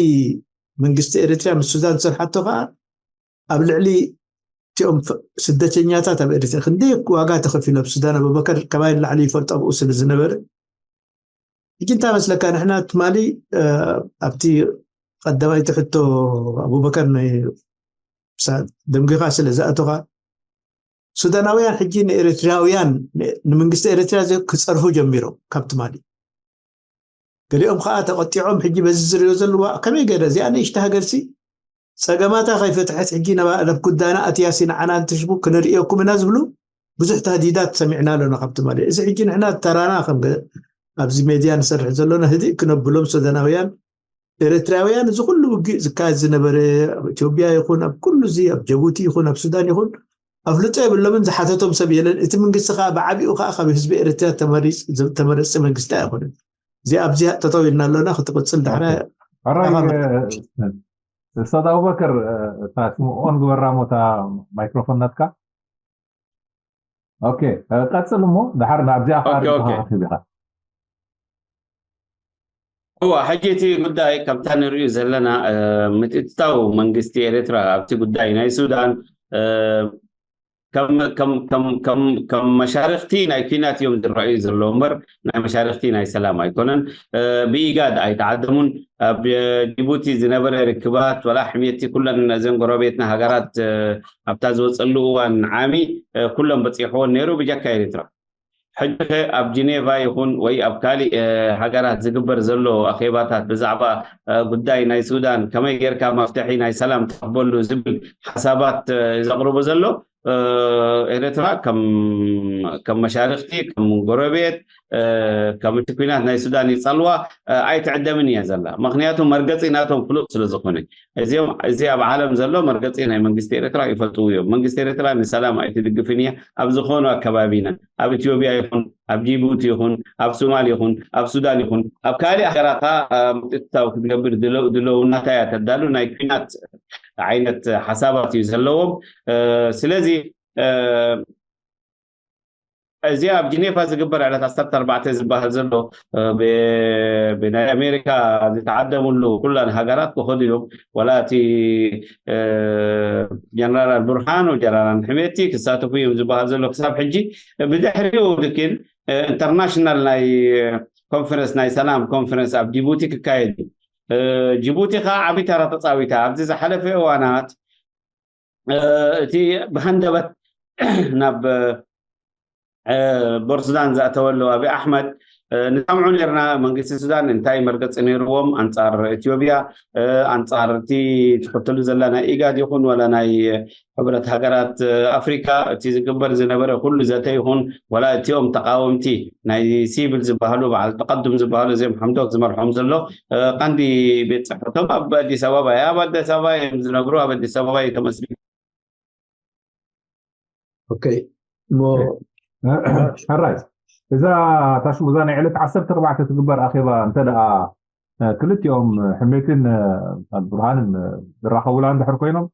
መንግስቲ ኤርትርያ ምስ ሱዳን ዝሰርሓቶ ከዓ ኣብ ልዕሊ እቲኦም ስደተኛታት ኣብ ኤርትርያ ክንደይ ዋጋ ተኸፊሉ ኣብ ሱዳን ኣቡበከር ካባይ ንላዕሊ ይፈልጦ ኣብኡ ስለ ዝነበረ። ሕጂ እንታይ መስለካ ንሕና ትማሊ ኣብቲ ቀዳማይቲ ሕቶ ኣቡበከር ደምጊኻ ስለ ዝኣቶኻ ሱዳናውያን ሕጂ ንኤርትራውያን ንመንግስቲ ኤርትርያ ክፀርፉ ጀሚሮም ካብ ትማሊ። ገሊኦም ከዓ ተቐጢዖም ሕጂ በዚ ዝሪኦ ዘለዋ ከመይ ገይረ እዚኣ ንእሽተ ሃገርሲ ፀገማታ ከይፈትሐት ሕጂ ናብ ጉዳይና ኣትያሲ ንዓና እንትሽቡ ክንርእየኩም ኢና ዝብሉ ብዙሕ ተህዲዳት ሰሚዕና ኣለና ካብ ትማሊ። እዚ ሕጂ ንሕና ተራና ከም ኣብዚ ሜድያ ንሰርሕ ዘለና ህድእ ክነብሎም ሱዳናውያን ኤርትራውያን እዚ ኩሉ ውግእ ዝካየድ ዝነበረ ኣብ ኢትዮጵያ ይኹን ኣብ ኩሉ እዚ ኣብ ጀቡቲ ይኹን ኣብ ሱዳን ይኹን ኣፍልጦ የብሎምን። ዝሓተቶም ሰብ የለን። እቲ መንግስቲ ከዓ ብዓቢኡ ከዓ ካብ ህዝቢ ኤርትራ ተመረፂ መንግስቲ ኣይኮነን። እዚ ኣብዚ ተጠው ኢልና ኣለና ክትቅፅል ዳሕራ ኡስታዝ ኣቡበከር እታ ስምኦን ግበራ ሞታ ማይክሮፎን ናትካ። ኦኬ ቀፅል እሞ ድሓር ናብዚኣ ዲኻ እዋ ሕጂ እቲ ጉዳይ ከምታ ንሪኡ ዘለና ምትእትታው መንግስቲ ኤርትራ ኣብቲ ጉዳይ ናይ ሱዳን ከም መሻርክቲ ናይ ኲናት እዮም ዝረኣዩ ዘለዉ እምበር ናይ መሻርክቲ ናይ ሰላም ኣይኮነን። ብኢጋድ ኣይተዓደሙን። ኣብ ጅቡቲ ዝነበረ ርክባት ወላ ሕሜቲ ኩለን እዘን ጎረቤትና ሃገራት ኣብታ ዝወፀሉ እዋን ዓሚ ኩሎም በፂሕዎን ነይሩ ብጀካ ኤርትራ። ሕጂ ከ ኣብ ጅኔቫ ይኹን ወይ ኣብ ካሊእ ሃገራት ዝግበር ዘሎ ኣኼባታት ብዛዕባ ጉዳይ ናይ ሱዳን ከመይ ጌርካ መፍትሒ ናይ ሰላም ትረኽበሉ ዝብል ሓሳባት ዘቕርቡ ዘሎ ኤርትራ ከም መሻርክቲ ከም ጎረቤት ከም እቲ ኲናት ናይ ሱዳን ይፀልዋ ኣይትዕደምን እያ ዘላ። ምክንያቱ መርገፂ ናቶም ፍሉጥ ስለዝኾነ እዚኦም እዚ ኣብ ዓለም ዘሎ መርገፂ ናይ መንግስቲ ኤርትራ ይፈልጥዎ እዮም። መንግስቲ ኤርትራ ንሰላም ኣይትድግፍን እያ ኣብ ዝኾኑ ኣከባቢና ኣብ ኢትዮጵያ ይኹን ኣብ ጅቡቲ ይኹን ኣብ ሶማል ይኹን ኣብ ሱዳን ይኹን ኣብ ካሊእ ሃገራታ ምትእትታው ክትገብር ድለውናታ እያ ተዳሉ ናይ ኲናት ዓይነት ሓሳባት እዩ ዘለዎም። ስለዚ እዚ ኣብ ጅኔፋ ዝግበር ዕለት ዓሰርተ ኣርባዕተ ዝበሃል ዘሎ ብናይ ኣሜሪካ ዝተዓደምሉ ኩለን ሃገራት ክኸዱ እዮም። ወላ እቲ ጀነራል ኣልቡርሃን ጀነራል ሕሜቲ ክሳተፉ እዮም ዝበሃል ዘሎ ክሳብ ሕጂ ብድሕሪኡ ልክን ኢንተርናሽናል ናይ ኮንፈረንስ ናይ ሰላም ኮንፈረንስ ኣብ ጅቡቲ ክካየድ እዩ። ጅቡቲ ከዓ ዓብይ ተራ ተፃዊታ ኣብዚ ዝሓለፈ እዋናት እቲ ብሃንደበት ናብ ቦርት ሱዳን ዝኣተወሉ ኣብይ ኣሕመድ ንሰምዑ ነርና። መንግስቲ ሱዳን እንታይ መርገፂ ነይርዎም ኣንፃር ኢትዮጵያ፣ ኣንፃር እቲ ትኽተሉ ዘላ ናይ ኢጋድ ይኹን ወላ ናይ ሕብረት ሃገራት ኣፍሪካ እቲ ዝግበር ዝነበረ ኩሉ ዘተ ይኹን ወላ እቲኦም ተቃወምቲ ናይ ሲቪል ዝበሃሉ በዓል ተቀዱም ዝበሃሉ እዚኦም ሓምዶክ ዝመርሖም ዘሎ ቀንዲ ቤት ፅሕፈቶም ኣብ ኣዲስ ኣበባ ኣብ ኣዲስ ኣበባ እዮም ዝነብሩ። ኣብ ኣዲስ ኣበባ ተመስሪቱ። ኦኬ እሞ ሕራይ እዛ ታሽሙ እዛ ናይ ዕለት ዓሰርተ ኣርባዕተ ትግበር ኣኼባ እንተ ደኣ ክልቲኦም ሕሜትን ብርሃንን ዝራኸቡላ እንድሕር ኮይኖም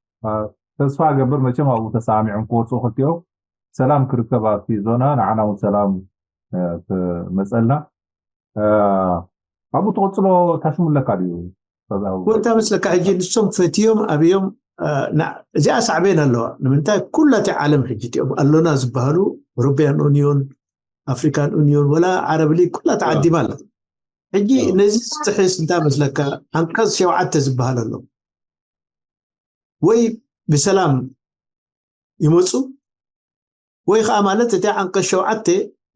ተስፋ ገብር መቸም ኣብኡ ተሰማሚዖም ክወፅኡ ክልቲኦም ሰላም ክርከብ ኣብቲ ዞና ንዓና እውን ሰላም ክመፀልና ኣብኡ ትቕፅሎ ታሽሙ ኣለካ ድዩ? ወንታ መስለካ ሕጂ ንሶም ፈትዮም ኣብዮም እዚኣ ሳዕቤን ኣለዋ። ንምንታይ ኩላቲ ዓለም ሕጂ እቲኦም ኣሎና ዝበሃሉ ዩሮፒያን ዩኒዮን ኣፍሪካን ዩኒዮን ወላ ዓረብ ሊግ ኩላ ተዓዲማ ኣላ። ሕጂ ነዚ ዝጥሕስ እንታይ መስለካ? ዓንቀፅ ሸውዓተ ዝበሃል ኣሎ። ወይ ብሰላም ይመፁ ወይ ከዓ ማለት እቲ ዓንቀፅ ሸውዓተ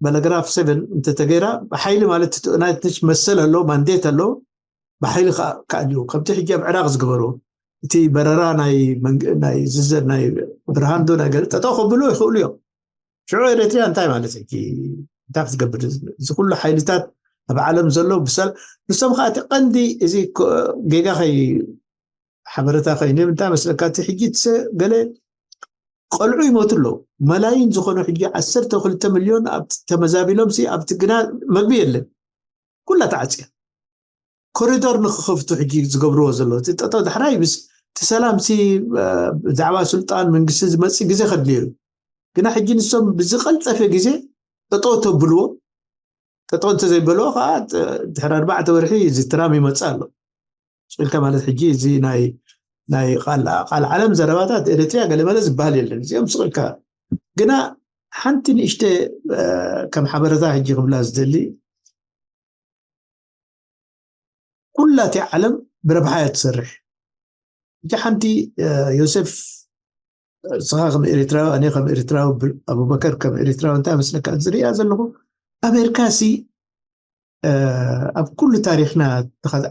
ባላግራፍ ሰቨን እንተተገይራ ብሓይሊ ማለት ናይትሽ መሰል ኣሎ ማንዴት ኣሎ ብሓይሊ ክኣልዩ ከምቲ ሕጂ ኣብ ዕራቅ ዝገበሩ እቲ በረራ ናይ ዝዘር ናይ ብርሃንዶ ናይ ገለ ጠጠው ከብሉ ይኽእሉ እዮም። ሽዑ ኤርትሪያ እንታይ ማለት ሕጂ እንታይ ክትገብር እዚ ኩሉ ሓይልታት ኣብ ዓለም ዘሎ ብሰል ንሶም ከዓ እቲ ቀንዲ እዚ ጌጋ ከይ ሓበረታ ከይነ እንታይ መስለካ እቲ ሕጂ ገለ ቆልዑ ይሞቱ ኣለዉ። መላይን ዝኾኑ ሕጂ ዓሰርተ ክልተ ሚልዮን ኣብቲ ተመዛቢሎም ሲ ኣብቲ ግና መግቢ የለን። ኩላ ተዓፅያ። ኮሪዶር ንክኸፍቱ ሕጂ ዝገብርዎ ዘለዉ እቲ ጠጠው ዳሕራይ ምስ እቲ ሰላም ሲ ብዛዕባ ስልጣን መንግስቲ ዝመፅእ ግዜ ከድልዮ እዩ። ግና ሕጂ ንሶም ብዝቀልጠፈ ግዜ ጠጠው ተብልዎ ጠጠው እንተዘይበልዎ ከዓ ድሕሪ ኣርባዕተ ወርሒ እዚ ትራም ይመፅእ ኣሎ። ስቅልካ ማለት ሕጂ እዚ ናይ ናይ ቃል ዓለም ዘረባታት ኤርትሪያ ገለመለ ዝበሃል የለን። እዚኦም ስቅልካ ግና ሓንቲ ንእሽተ ከም ሓበረታ ሕጂ ክብላ ዝደሊ ኩላቲ ዓለም ብረብሓ እያ ትሰርሕ። ሕጂ ሓንቲ ዮሴፍ እስኻ ከም ኤርትራዊ ኣነ ከም ኤርትራዊ ኣቡበከር ከም ኤርትራዊ እንታይ መስለካ ዝሪያ ዘለኹ ኣሜሪካ ሲ ኣብ ኩሉ ታሪክና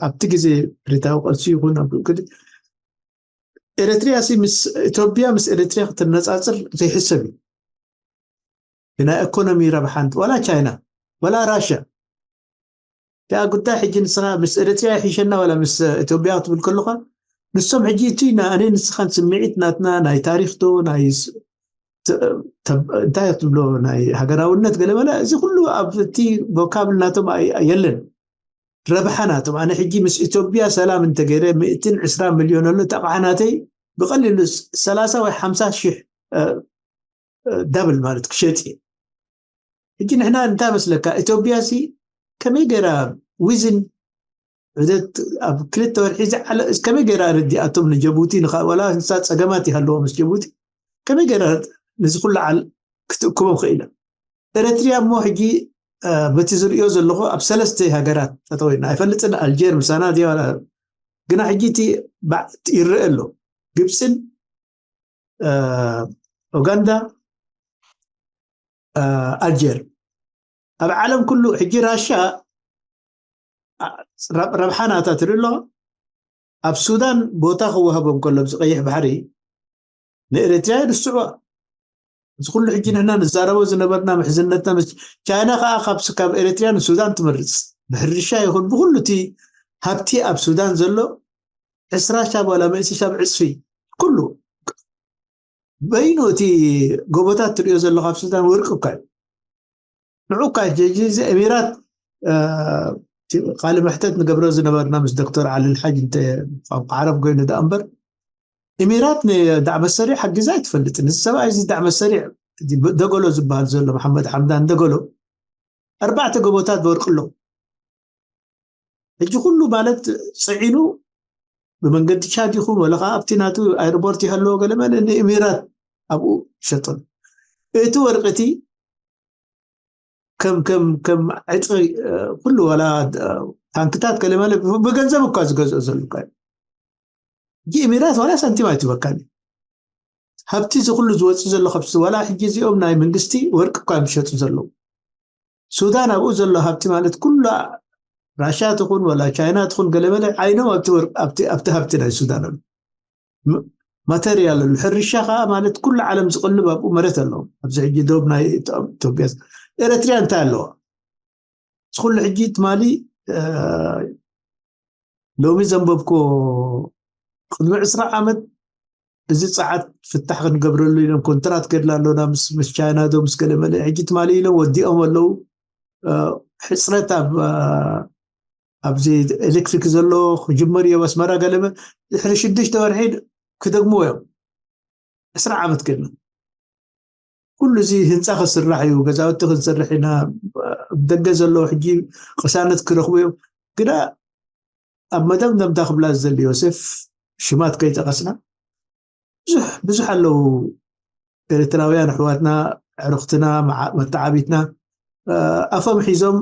ኣብቲ ግዜ ብሪታዊ ቀልሲ ይኹን ኤርትሪያ ሲ ምስ ኢትዮጵያ ምስ ኤርትሪያ ክትነፃፅር ዘይሕሰብ እዩ። ብናይ ኢኮኖሚ ረብሓን ወላ ቻይና ወላ ራሽያ ያ ጉዳይ ሕጂ ንስኻ ምስ ኤርትሪያ ይሕሸና ወላ ምስ ኢትዮጵያ ክትብል ከለኻ ንሶም ሕጂ እቲ ኣነ ንስኻን ስምዒት ናትና ናይ ታሪክቶ ናይ እንታይ ትብሎ ናይ ሃገራውነት ገለመለ እዚ ኩሉ ኣብቲ ቮካብል ናቶም የለን። ረብሓ ናቶም ኣነ ሕጂ ምስ ኢትዮጵያ ሰላም እንተገይረ ሚእትን ዕስራ ሚልዮን ኣሎ ተቕዓ ናተይ ብቐሊሉ ሰላሳ ወይ ሓምሳ ሽሕ ዳብል ማለት ክሸጥ እየ። ሕጂ ንሕና እንታይ መስለካ ኢትዮጵያ ሲ ከመይ ገይራ ዊዝን ዕደት ኣብ ክልተ ወርሒ ዝዓለ ከመይ ገይራ ረዲኣቶም ንጀቡቲ ንካ ወላ ንሳ ፀገማት ይሃለዎ ምስ ጀቡቲ ከመይ ገይራ ነዚ ኩሉ ዓል ክትእክቦም ክኢላ ኤረትርያ እሞ ሕጂ በቲ ዝርእዮ ዘለኹ ኣብ ሰለስተ ሃገራት ጠጠው ኢልና ኣይፈልጥን ኣልጀር ምሳና ድያ ግና ሕጂ እቲ ይረአ ኣሎ ግብፅን ኡጋንዳ ኣልጀር ኣብ ዓለም ኩሉ ሕጂ ራሻ ረብሓ ናታ ትርኢ ኣለኻ ኣብ ሱዳን ቦታ ክወሃቦም ከሎ ኣብዚ ቀይሕ ባሕሪ ንኤረትርያ የድስዕዋ እዚ ኩሉ ሕጂ ንሕና ንዛረቦ ዝነበርና ምሕዝነትና ምስ ቻይና ከዓ ካብ ካብ ኤረትርያ ንሱዳን ትመርፅ ብሕርሻ ይኹን ብኩሉ እቲ ሃብቲ ኣብ ሱዳን ዘሎ ዕስራ ሻብ ዋላ ምእቲ ሻብ ዕፅፊ ኩሉ በይኑ እቲ ጎቦታት ትሪኦ ዘሎ ካብ ሱዳን ወርቂ እኳ እዩ ንዑ እኳ ጀጂ እዚ ኤሚራት ቃል መሕተት ንገብሮ ዝነበርና ምስ ዶክተር ዓሊ ልሓጅ እንተ ቋንቋ ዓረብ ኮይኑ ደኣ እምበር ኢሚራት ንዳዕ መሰሪዕ ሓጊዛ ኣይትፈልጥን እዚ ሰብኣይ እዚ ዳዕ መሰሪዕ ደገሎ ዝበሃል ዘሎ መሓመድ ሓምዳን ደገሎ ኣርባዕተ ጎቦታት ወርቂ ኣለዉ ሕጂ ኩሉ ማለት ፅዒኑ ብመንገዲ ቻድ ይኹን ወለ ከዓ ኣብቲ ናቱ ኣይሮፖርት ይሃለዎ ገለመለ ንኢሚራት ኣብኡ ይሸጠሉ እቲ ወርቂ እቲ ከም ከም ከም ዕጥቂ ኩሉ ዋላ ታንክታት ገለመለ ብገንዘብ እኳ ዝገዝኦ ዘሎ እኳ እዩ ሕጂ ኢሚራት ዋላ ሳንቲም ኣይትበካን እዩ ሃብቲ እዚ ኩሉ ዝወፅእ ዘሎ ካብዚ ዋላ ሕጂ እዚኦም ናይ መንግስቲ ወርቂ እኳ እዮም ዝሸጡ ዘለዉ። ሱዳን ኣብኡ ዘሎ ሃብቲ ማለት ኩላ ራሽያ ትኹን ወላ ቻይና ትኹን ገለመለ ዓይኖም ኣብቲ ወርቂ ኣብቲ ኣብቲ ሃብቲ ናይ ሱዳን ኣሎ። ማተርያል ኣሎ። ሕርሻ ከዓ ማለት ኩሉ ዓለም ዝቕልብ ኣብኡ መሬት ኣለዎም። ኣብዚ ሕጂ ዶብ ናይ ኢትዮጵያ ኤረትርያ እንታይ ኣለዋ? እዚ ኩሉ ሕጂ ትማሊ ሎሚ ዘንበብኮ ቅድሚ ዕስራ ዓመት እዚ ፀዓት ፍታሕ ክንገብረሉ ኢሎም ኮንትራት ገድላ ኣለና ምስ ምስ ቻይና ዶ ምስ ገለመለ ሕጂ ትማሊ ኢሎም ወዲኦም ኣለዉ። ሕፅረት ኣብ ኣብዚ ኤሌክትሪክ ዘሎ ክጅመር እዮ ኣስመራ ገለመ ድሕሪ ሽዱሽተ ወርሒ ክደግምዎ እዮም። ዕስራ ዓመት ገድና ኩሉ እዚ ህንፃ ክስራሕ እዩ፣ ገዛውቲ ክንሰርሕ ኢና፣ ደገ ዘለዉ ሕጂ ቅሳነት ክረኽቡ እዮም። ግዳ ኣብ መደምደምታ ክብላ ዝደሊ ዮሴፍ ሽማት ከይጠቐስና ብዙሕ ብዙሕ ኣለዉ ኤርትራውያን ኣሕዋትና ኣዕሩኽትና መተዓቢትና ኣፎም ሒዞም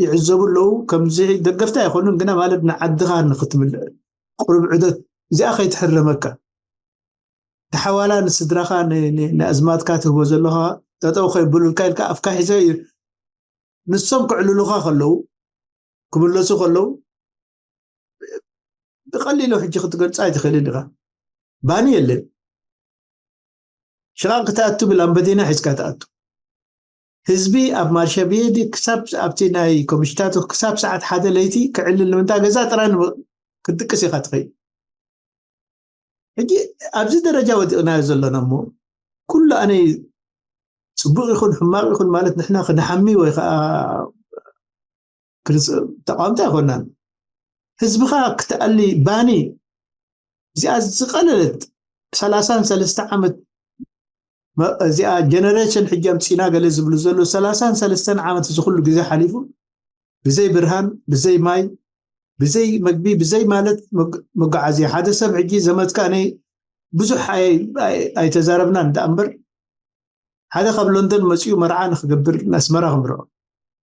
ይዕዘቡ ኣለዉ። ከምዚ ደገፍቲ ኣይኮኑን ግና ማለት ንዓድኻ ንክትምልእ ቁሩብ ዕደት እዚኣ ከይትሕረመካ ተሓዋላ ንስድራኻ ንኣዝማትካ ትህቦ ዘለኻ ጠጠው ከይብሉልካ ኢልካ ኣፍካ ሒዘ ንሶም ክዕልሉኻ ከለዉ ክምለሱ ከለዉ ብቐሊሉ ሕጂ ክትገልፃ ኣይትኽእልን ኢኻ። ባኒ የለን። ሽቓቕ ክትኣቱ ብላምበዲና ሒዝካ ትኣቱ። ህዝቢ ኣብ ማርሻ ቤዲ ክሳብ ኣብቲ ናይ ኮሚሽታቱ ክሳብ ሰዓት ሓደ ለይቲ ክዕልል ንምንታ ገዛ ጥራይ ክትድቅስ ኢኻ ትኸይድ። ሕጂ ኣብዚ ደረጃ ወዲቕናዮ ዘለና እሞ ኩሉ ኣነ ፅቡቕ ይኹን ሕማቕ ይኹን ማለት ንሕና ክንሓሚ ወይ ከዓ ተቃወምቲ ኣይኮናን። ህዝብኻ ክትኣሊ ባኒ እዚኣ ዝቐለለት ሰላሳን ሰለስተ ዓመት እዚኣ ጀነሬሽን ሕጂ ኣምፂና ገለ ዝብሉ ዘሎ ሰላሳን ሰለስተን ዓመት እዚ ኩሉ ግዜ ሓሊፉ ብዘይ ብርሃን ብዘይ ማይ ብዘይ መግቢ ብዘይ ማለት መጓዓዝያ ሓደ ሰብ ሕጂ ዘመትካ ነ ብዙሕ ኣይተዛረብናን ደኣ እምበር ሓደ ካብ ሎንደን መፂኡ መርዓ ንክገብር ንኣስመራ ክምርዖ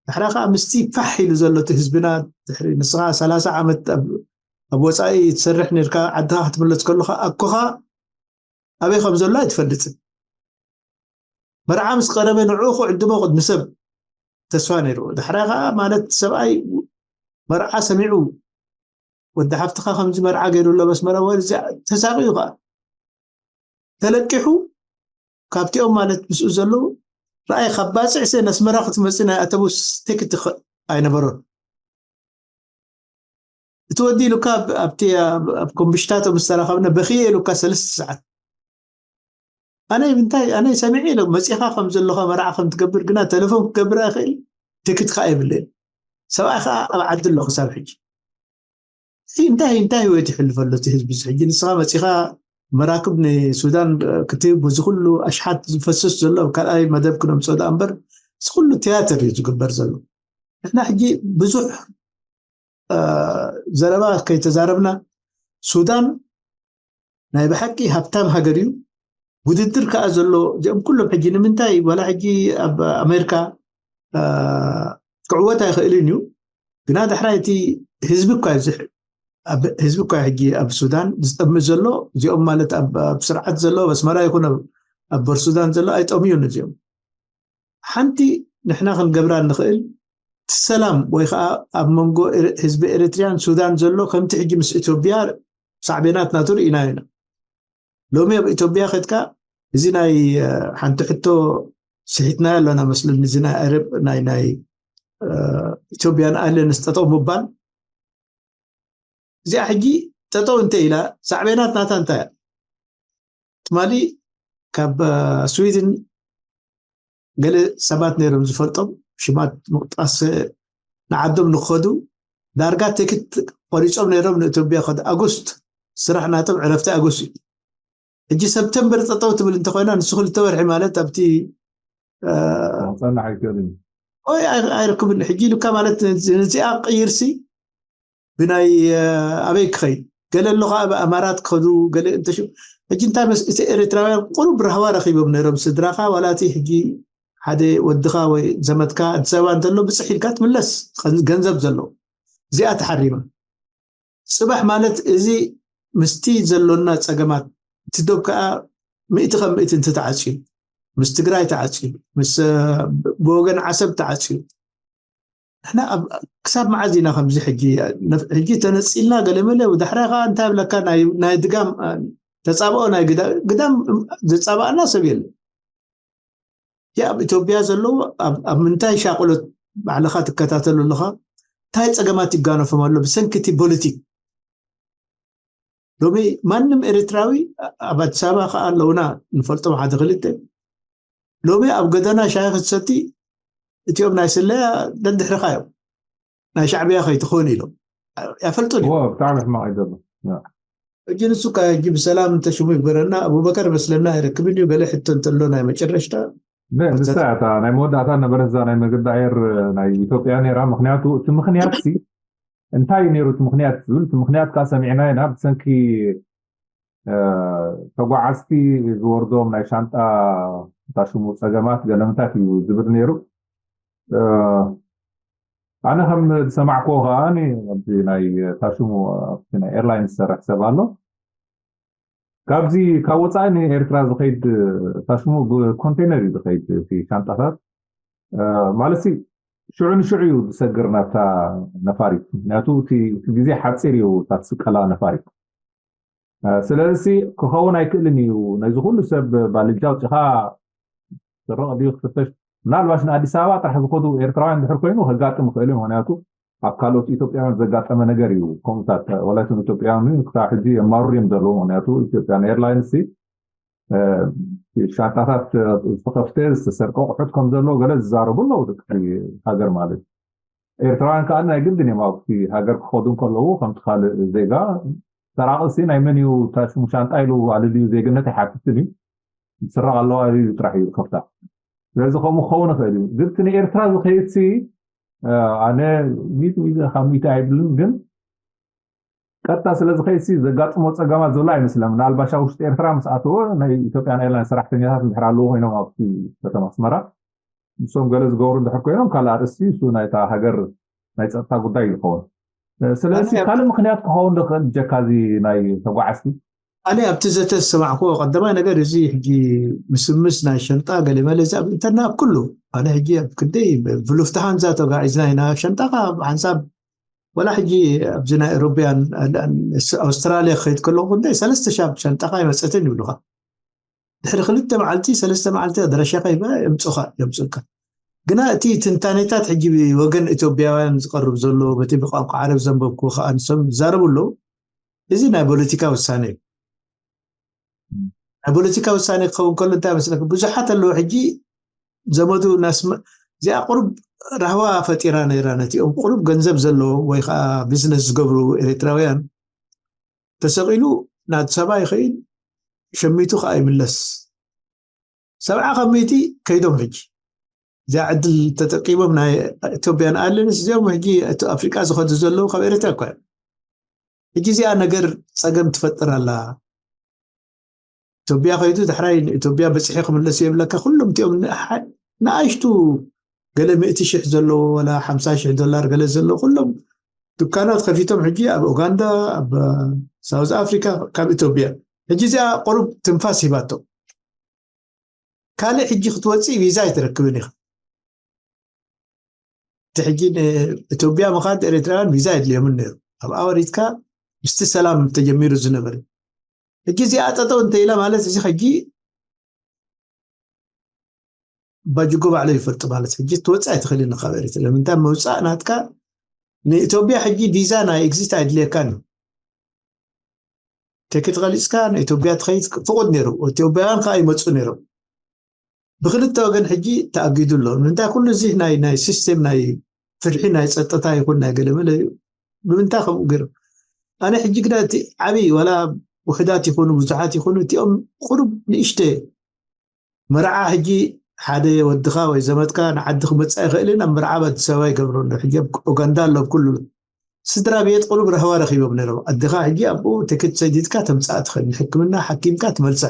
ዳሕራ ከዓ ምስቲ ፋሕ ኢሉ ዘሎ እቲ ህዝብና ድሕሪ ንስኻ ሰላሳ ዓመት ኣብ ወፃኢ ትሰርሕ ነርካ ዓድኻ ክትምለስ ከለካ ኣኮኻ ኣበይ ከም ዘሎ ኣይትፈልጥን መርዓ ምስ ቀረበ ንዕኡ ክዕድሞ ቅድሚ ሰብ ተስፋ ነይርዎ ዳሕራ ከዓ ማለት ሰብኣይ መርዓ ሰሚዑ ወዲ ሓፍትኻ ከምዚ መርዓ ገይሩ ኣሎ በስመራ ወ ተሳቂዩ ከዓ ተለቂሑ ካብቲኦም ማለት ምስኡ ዘለዉ ረኣይ ካብ ባፅዕ ሰ ኣስመራ ክትመፅእ ናይ ኣተቡስ ቴክት ኣይነበሮን እቲ ወዲ ኢሉካ ኣብቲ ኣብ ኮምብሽታቶ ምስ ተራኸብና በኽየ ኢሉካ ሰለስተ ሰዓት ኣነ እንታይ ኣነ ሰሚዐ ኢለ መፂኻ ከም ዘለኻ መርዓ ከም ትገብር ግና ቴሌፎን ክገብር ኣይኽእል ቴክት ከዓ የብለይ ሰብኣይ ከዓ ኣብ ዓዲ ኣሎ ክሳብ ሕጂ እንታይ እንታይ ህይወት ይሕልፍ ኣሎ እቲ ህዝቢ እዚ ሕጂ ንስኻ መፂኻ መራክብ ንሱዳን ክትህብ እዚ ኩሉ ኣሽሓት ዝፈስስ ዘሎ ኣብ ካልኣይ መደብ ክነምፅኦ ደኣ እምበር እዚ ኩሉ ትያትር እዩ ዝግበር ዘሎ ንሕና ሕጂ ብዙሕ ዘረባ ከይተዛረብና ሱዳን ናይ ብሓቂ ሃብታም ሃገር እዩ ውድድር ከዓ ዘሎ እዚኦም ኩሎም ሕጂ ንምንታይ ዋላ ሕጂ ኣብ ኣሜሪካ ክዕወት ኣይኽእልን እዩ ግና ዳሕራይ እቲ ህዝቢ እኳ ዝሕ ህዝቢ እኳ ሕጂ ኣብ ሱዳን ዝጠምእ ዘሎ እዚኦም ማለት ኣብ ስርዓት ዘሎ ኣስመራ ይኹን ኣብ በርሱዳን ዘሎ ኣይጠምዩን እዚኦም ሓንቲ ንሕና ክንገብራ ንኽእል እቲ ሰላም ወይ ከዓ ኣብ መንጎ ህዝቢ ኤሪትሪያን ሱዳን ዘሎ ከምቲ ሕጂ ምስ ኢትዮጵያ ሳዕቤናት ናቱ ርኢና ኢና ሎሚ ኣብ ኢትዮጵያ ከድካ እዚ ናይ ሓንቲ ሕቶ ስሒትና ኣለና መስለኒ እዚ ናይ ናይ ናይ ኢትዮጵያን ኣለን ስጠጠው ምባል እዚኣ ሕጂ ጠጠው እንተ ኢላ ሳዕቤናት ናታ እንታይ ትማሊ ካብ ስዊድን ገለ ሰባት ነይሮም ዝፈልጦም ሽማት ምቅጣስ ንዓዶም ንክኸዱ ዳርጋ ቴክት ቆሪፆም ነይሮም ንኢትዮጵያ ከዱ ኣጉስት ስራሕ ናቶም ዕረፍቲ ኣጉስት እዩ ሕጂ ሰብተምበር ጠጠው ትብል እንተኮይና ንሱ ክልተ ወርሒ ማለት ኣብቲ ጸናሕ ኣይክእልን ኦይ ኣይረክብን ሕጂ ኢሉካ ማለት ነዚኣ ቅይርሲ ብናይ ኣበይ ክኸይድ ገለ ኣሎ ከዓ ኣብ ኣማራት ክኸዱ ገለ እንተሽ ሕጂ እንታይ መስ እቲ ኤርትራውያን ቁሩብ ራህዋ ረኪቦም ነይሮም ስድራካ ዋላ እቲ ሕጂ ሓደ ወድኻ ወይ ዘመድካ ኣዲስ ኣበባ እንተሎ ብፅሕ ኢልካ ትምለስ ገንዘብ ዘሎ እዚኣ ተሓሪማ ፅባሕ ማለት እዚ ምስቲ ዘሎና ፀገማት እቲ ዶብ ከዓ ምእቲ ከም ምእቲ እንተ ተዓፅዩ፣ ምስ ትግራይ ተዓፅዩ፣ ምስ ብወገን ዓሰብ ተዓፅዩ፣ ንሕና ክሳብ መዓዝ ኢና ከምዚ? ሕጂ ሕጂ ተነፂልና ገለመለ፣ ዳሕራይ ከዓ እንታይ ብለካ? ናይ ድጋም ተፃብኦ፣ ናይ ግዳም ዘፃባእና ሰብ የለን። ኣብ ኢትዮጵያ ዘለዉ ኣብ ምንታይ ሻቕሎት ባዕልኻ ትከታተሉ ኣለኻ? እንታይ ፀገማት ይጋነፎም ኣሎ ብሰንኪ እቲ ፖለቲክ? ሎሚ ማንም ኤርትራዊ፣ ኣብ ኣዲስ ኣበባ ከዓ ኣለውና፣ ንፈልጦም ሓደ ክልተ፣ ሎሚ ኣብ ገደና ሻሂ ክትሰቲ፣ እቲኦም ናይ ስለያ ደድሕርኻ እዮም፣ ናይ ሻዕብያ ከይትኾን ኢሎም ያፈልጡን እዮም። ብጣዕሚ ሕማቕ እዩ ዘሎ። እጂ ንሱ ካ ሕጂ ብሰላም እንተሽሙ ይግበረና። ኣቡበከር መስለና ኣይረክብን እዩ። ገለ ሕቶ እንተሎ ናይ መጨረሽታ ንሳ እታ ናይ መወዳእታ ነበረት እዛ ናይ መገዲ ኣየር ናይ ኢትዮጵያ ነይራ። ምክንያቱ እቲ ምክንያት ሲ እንታይ እዩ ነይሩ? እቲ ምክንያት ዝብል እቲ ምክንያት ከዓ ሰሚዕና ኢና። ብሰንኪ ተጓዓዝቲ ዝወርዶም ናይ ሻንጣ ታሽሙ ፀገማት ገለምታት እዩ ዝብል ነይሩ። ኣነ ከም ዝሰማዕክዎ ከዓ ኣብዚ ናይ ታሽሙ ናይ ኤርላይን ዝሰርሕ ሰብ ኣሎ። ካብዚ ካብ ወፃኢ ንኤርትራ ዝኸይድ ታሽሙ ብኮንቴነር እዩ ዝኸይድ እቲ ሻንጣታት። ማለት ሽዑ ንሽዑ እዩ ዝሰግር ናብታ ነፋሪት። ምክንያቱ እቲ ግዜ ሓፂር እዩ እታ ትስቀላ ነፋሪት። ስለዚ ክኸውን ኣይክእልን እዩ። ነዚ ኩሉ ሰብ ባልጃ ኣውፂኻ ስረቕ ድዩ ክፍተሽ? ምናልባሽ ንኣዲስ ኣበባ ጥራሕ ዝኸዱ ኤርትራውያን ድሕር ኮይኑ ከጋጥም ይኽእል እዩ። ምክንያቱ ኣብ ካልኦት ኢትዮጵያውያን ዘጋጠመ ነገር እዩ። ከምኡታት ወላይቶም ኢትዮጵያውያን ክሳብ ሕጂ የማርሩ እዮም ዘለዉ። ምክንያቱ ኢትዮጵያን ኤርላይንስ ሻንጣታት ዝተኸፍተ ዝተሰርቀ ኣቑሑት ከም ዘለዎ ገለ ዝዛረቡ ኣለዉ ደቂ ሃገር ማለት እዩ። ኤርትራውያን ከዓ ናይ ግድን እዮም ኣብቲ ሃገር ክኸዱ እንከለዉ ከምቲ ካልእ ዜጋ ሰራቒ ሲ ናይ መን እዩ ታሽሙ ሻንጣ ኢሉ ኣልልዩ ዜግነት ኣይሓትትን እዩ። ዝስረቕ ኣለዋ ኢሉ ጥራሕ እዩ ዝኸፍታ። ስለዚ ከምኡ ክኸውን ይኽእል እዩ። ግን እቲ ንኤርትራ ዝኸይድ ሲ ኣነ ሚእቲ ሚእቲ ካብ ሚእቲ ኣይብልን ግን ቀጥታ ስለ ዝኸይድ ሲ ዘጋጥሞ ፀገማት ዘሎ ኣይመስለን። ምናልባሽ ኣብ ውሽጢ ኤርትራ ምስ ኣተወ ናይ ኢትዮጵያን ኤርላይን ሰራሕተኛታት እንድሕር ኣለዉ ኮይኖም ኣብቲ ከተማ ኣስመራ ንሶም ገለ ዝገብሩ እንድሕር ኮይኖም ካልእ ኣርእስቲ እሱ ናይታ ሃገር ናይ ፀጥታ ጉዳይ እዩ ዝኸውን። ስለዚ ካልእ ምክንያት ክኸውን ዝኽእል ጀካ እዚ ናይ ተጓዓዝቲ ኣነ ኣብቲ ዘተ ዝሰማዕክዎ ቀዳማይ ነገር እዚ ሕጂ ምስምስ ናይ ሸንጣ ገለመለ እዚ ኣብ እንተና ኣብ ኩሉ ኣነ ሕጂ ኣብ ክንደይ ብሉፍትሃንዛ ተጋዒዝና ኢና ሸንጣ ካብ ሓንሳብ ወላ ሕጂ ኣብዚ ናይ ኤሮቢያን ኣውስትራሊያ ክኸይድ ከለኹ ክንደይ ሰለስተ ሻብ ሸንጣኻ ይመፀትን ይብሉኻ ድሕሪ ክልተ መዓልቲ ሰለስተ መዓልቲ ኣድራሻኻ ይባ የምፁኻ የምፁካ ግና እቲ ትንታኔታት ሕጂ ወገን ኢትዮጵያውያን ዝቀርብ ዘሎ በቲ ብቋንቋ ዓረብ ዘንበብኩ ከዓ ንሶም ይዛረቡ ኣለዉ እዚ ናይ ፖለቲካ ውሳነ እዩ ናይ ፖለቲካ ውሳነ ክኸውን ከሎ እንታይ መስለክ ብዙሓት ኣለዉ ሕጂ ዘመዱ ናስመ እዚኣ ቁሩብ ራህዋ ፈጢራ ነይራ ነቲኦም ቁሩብ ገንዘብ ዘለዎም ወይ ከዓ ቢዝነስ ዝገብሩ ኤርትራውያን ተሰቒሉ ናዲ ሰባ ይኽእል ሸሚቱ ከዓ ይምለስ ሰብዓ ካብ ሚእቲ ከይዶም ሕጂ እዚኣ ዕድል ተጠቂሞም ናይ ኢትዮጵያን ኣርላይንስ እዚኦም ሕጂ ኣፍሪቃ ዝኸዱ ዘለዉ ካብ ኤርትራ እኳ ሕጂ እዚኣ ነገር ፀገም ትፈጥር ኣላ ኢትዮጵያ ከይዱ ዳሕራይ ንኢትዮጵያ በፂሐ ክምለስ የብለካ ኩሎም እቲኦም ንኣሽቱ ገለ ሚእቲ ሽሕ ዘለዎ ወላ ሓምሳ ሽሕ ዶላር ገለ ዘለዎ ኩሎም ዱካናት ከፊቶም ሕጂ ኣብ ኡጋንዳ ኣብ ሳውዝ ኣፍሪካ ካብ ኢትዮጵያ ሕጂ እዚኣ ቁሩብ ትንፋስ ሂባቶ ካልእ ሕጂ ክትወፅእ ቪዛ ኣይትረክብን ኢኻ እቲ ሕጂ ንኢትዮጵያ ምኻድ ኤርትራውያን ቪዛ የድልዮምን ነይሩ ኣብኣ ወሪድካ ምስቲ ሰላም ተጀሚሩ ዝነበረ ሕጂ እዚኣ ጠጠው እንተ ኢላ ማለት እዚ ሕጂ ባጅጎ ባዕሎ ይፈልጡ ማለት ሕጂ ትወፅእ ኣይትኽእልን ካብ ኤርትራ ለምንታይ መውፃእ ናትካ ንኢትዮጵያ ሕጂ ቪዛ ናይ ኤግዚት ኣይድልየካን እዩ ቴክት ቐሊፅካ ንኢትዮጵያ ትኸይድ ፍቑድ ነይሩ ኢትዮጵያውያን ከዓ ይመፁ ነይሮም ብክልተ ወገን ሕጂ ተኣጊዱ ኣሎ ንምንታይ ኩሉ እዚ ናይ ናይ ሲስተም ናይ ፍርሒ ናይ ፀጥታ ይኹን ናይ ገለመለ እዩ ብምንታይ ከምኡ ገይሩ ኣነ ሕጂ ግዳ እቲ ዓብዪ ዋላ ውሕዳት ይኹኑ ብዙሓት ይኹኑ እቲኦም ቁሩብ ንእሽተ መርዓ ሕጂ ሓደ ወድኻ ወይ ዘመድካ ንዓዲ ክመፅእ ኣይኽእልን ኣብ መርዓ ኣብ ኣዲስ ኣበባ ይገብሩ ኣሎ ሕጂ ኣብ ኡጋንዳ ኣሎ ኣብ ኩሉ ስድራ ቤት ቁሩብ ረህዋ ረኺቦም ነይሮም ኣድኻ ሕጂ ኣብኡ ትክት ሰዲድካ ተምፅኣ ትኽእል ንሕክምና ሓኪምካ ትመልሳ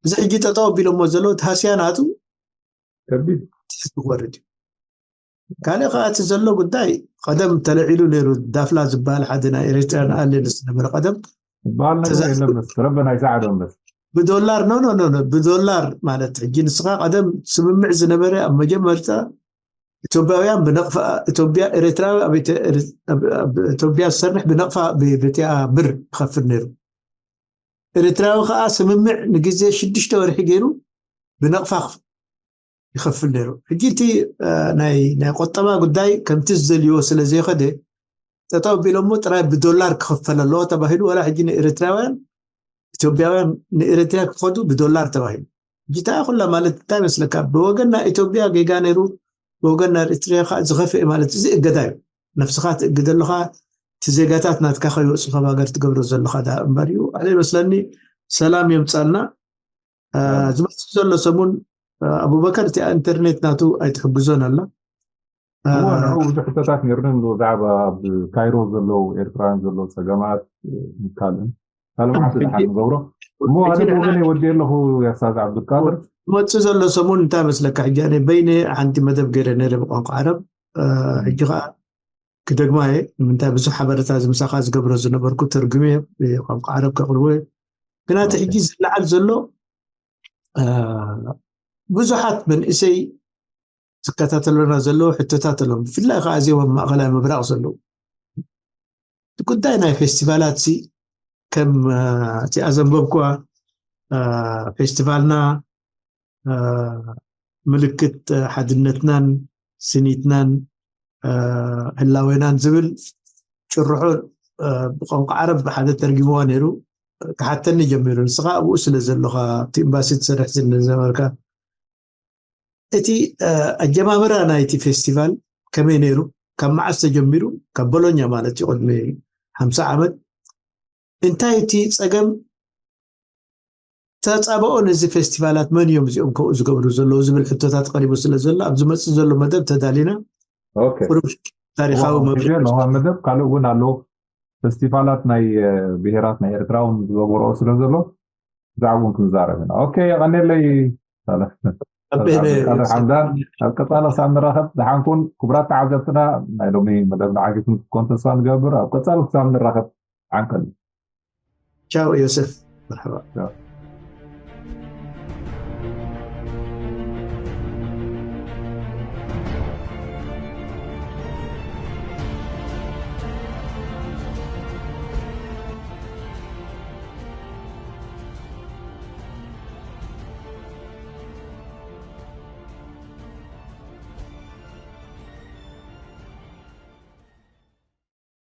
እዚ ሕጂ ጠጠው ኣቢሎሞ ዘለዉ እቲ ሃስያ ናቱ ከቢድ ትሕቲ ክወርድ እዩ ካልእ ከዓ እቲ ዘሎ ጉዳይ ቀደም ተለዒሉ ነይሩ ዳፍላ ዝበሃል ሓደ ናይ ኤርትራን ኣርላይንስ ዝነበረ ቀደም ዝበሃል ነገር የለን መስ ረበና ይሰዓዶም መስ ብዶላር፣ ኖ ኖ ኖ ኖ ብዶላር ማለት ሕጂ ንስኻ ቀደም ስምምዕ ዝነበረ ኣብ መጀመርታ ኢትዮጵያውያን ብነቕፋ ኢትዮጵያ ኤርትራዊ ኣብ ኢትዮ- ኣብ- ኣብ ኢትዮጵያ ዝሰርሕ ብነቕፋ ብ- ብቲኣ ብር ይኸፍል ነይሩ። ኤርትራዊ ከዓ ስምምዕ ንግዜ ሽዱሽተ ወርሒ ገይሩ ብነቕፋ ክፍ- ይኸፍል ነይሩ። ሕጂ እቲ እ፣ ናይ ናይ ቁጠባ ጉዳይ ከምቲ ዝደልይዎ ስለ ዘይኸደ ጠጠው ቢሎሞ ጥራይ ብዶላር ክኽፈል ኣለዎ ተባሂሉ ዋላ ሕጂ ንኤርትራውያን ኢትዮጵያውያን ንኤርትራ ክኸዱ ብዶላር ተባሂሉ። ሕጂ እታ ኩላ ማለት እንታይ መስለካ? ብወገን ናይ ኢትዮጵያ ጌጋ ነይሩ፣ ብወገን ናይ ኤርትራ ከዓ ዝኸፍኤ ማለት እዚ እገዳ እዩ። ነፍስኻ ትእግድ ኣለኻ፣ እቲ ዜጋታት ናትካ ከይወፁ ካብ ሃገር ትገብሮ ዘለኻ ዳ እምበር እዩ። ኣነ ይመስለኒ ሰላም የምፃልና። እ፣ ዝመፅእ ዘሎ ሰሙን እ፣ ኣቡበከር እቲኣ ኢንተርኔት ናቱ ኣይትሕግዞን ኣላ። እ፣ እዎ ንዑ ብዙሕ ሕቶታት ነይሩኒ ብዛዕባ ኣብ ካይሮ ዘለዉ ኤርትራውያን ዘለዉ ፀገማት ካልእን ካልእ መዓልቲ ዝሓ ንገብሮ እሞ ኣነ ብወገነይ ወዲ ኣለኹ። ያስታዝ ዓብዱልቃድር ዝመፅእ ዘሎ ሰሙን እንታይ መስለካ? ሕጂ ኣነ በይነ ሓንቲ መደብ ገይረ ነይረ ብቋንቋ ዓረብ። እ፣ ሕጂ ከዓ ክደግማ እየ። ንምንታይ ብዙሕ ሓበረታ እዚ ምሳኻ ዝገብሮ ዝነበርኩ ተርጉሜ ብቋንቋ ዓረብ ከቕርቦ እየ። ግን እቲ ሕጂ ዝለዓል ዘሎ እ፣ ብዙሓት መንእሰይ ዝከታተሉና ዘለዉ ሕቶታት ኣለዎም። ብፍላይ ከዓ እዚኦም ኣብ ማእኸላይ ምብራቕ ዘለዉ እቲ ጉዳይ ናይ ፌስቲቫላት ሲ ከም እ፣ እቲ ኣዘንበብኩዋ እ፣ ፌስቲቫልና እ፣ ምልክት እ፣ ሓድነትናን ስኒትናን እ፣ ህላዌናን ዝብል ጭርሖ እ፣ ብቋንቋ ዓረብ ሓደ ተርጊምዋ ነይሩ። ክሓተኒ ጀሚሩ፣ ንስኻ ኣብኡ ስለ ዘለኻ ኣብቲ ኤምባሲ ትሰርሕ ዝነበርካ እቲ እ፣ ኣጀማምራ ናይቲ ፌስቲቫል ከመይ ነይሩ? ካብ መዓስ ተጀሚሩ? ካብ ቦሎኛ ማለት እዩ፣ ቅድሚ ሓምሳ ዓመት። እንታይ እቲ ፀገም ተፃብኦ ነዚ ፌስቲቫላት? መን እዮም እዚኦም ከምኡ ዝገብሩ ዘለዉ ዝብል ሕቶታት ቀሪቡ ስለ ዘሎ ኣብ ዝመፅእ ዘሎ መደብ ተዳሊና ኦኬ ቁሩብ ታሪኻዊ እዋን ግዜ መብርሂ ነዋ መደብ ካልእ እውን ኣለዉ። ፌስቲቫላት ናይ እ፣ ብሄራት ናይ ኤርትራ እውን ዝገበርኦ ስለ ዘሎ ብዛዕባ እውን ክንዛረብ ኢና። ኦኬ የቐኔለይ ሳልሕ ኣቤነ ሳልሕ ሓምዳን። ኣብ ቀፃሊ ክሳብ ንራኸብ ዝሓንኩን ክቡራት ተዓዘብትና ናይ ሎሚ መደብ ንዓጊትን ክትኮን ተስፋ ንገብር። ኣብ ቀፃሊ ክሳብ ንራኸብ ዓንቀል ቻው ዮሴፍ፣ መርሓባ።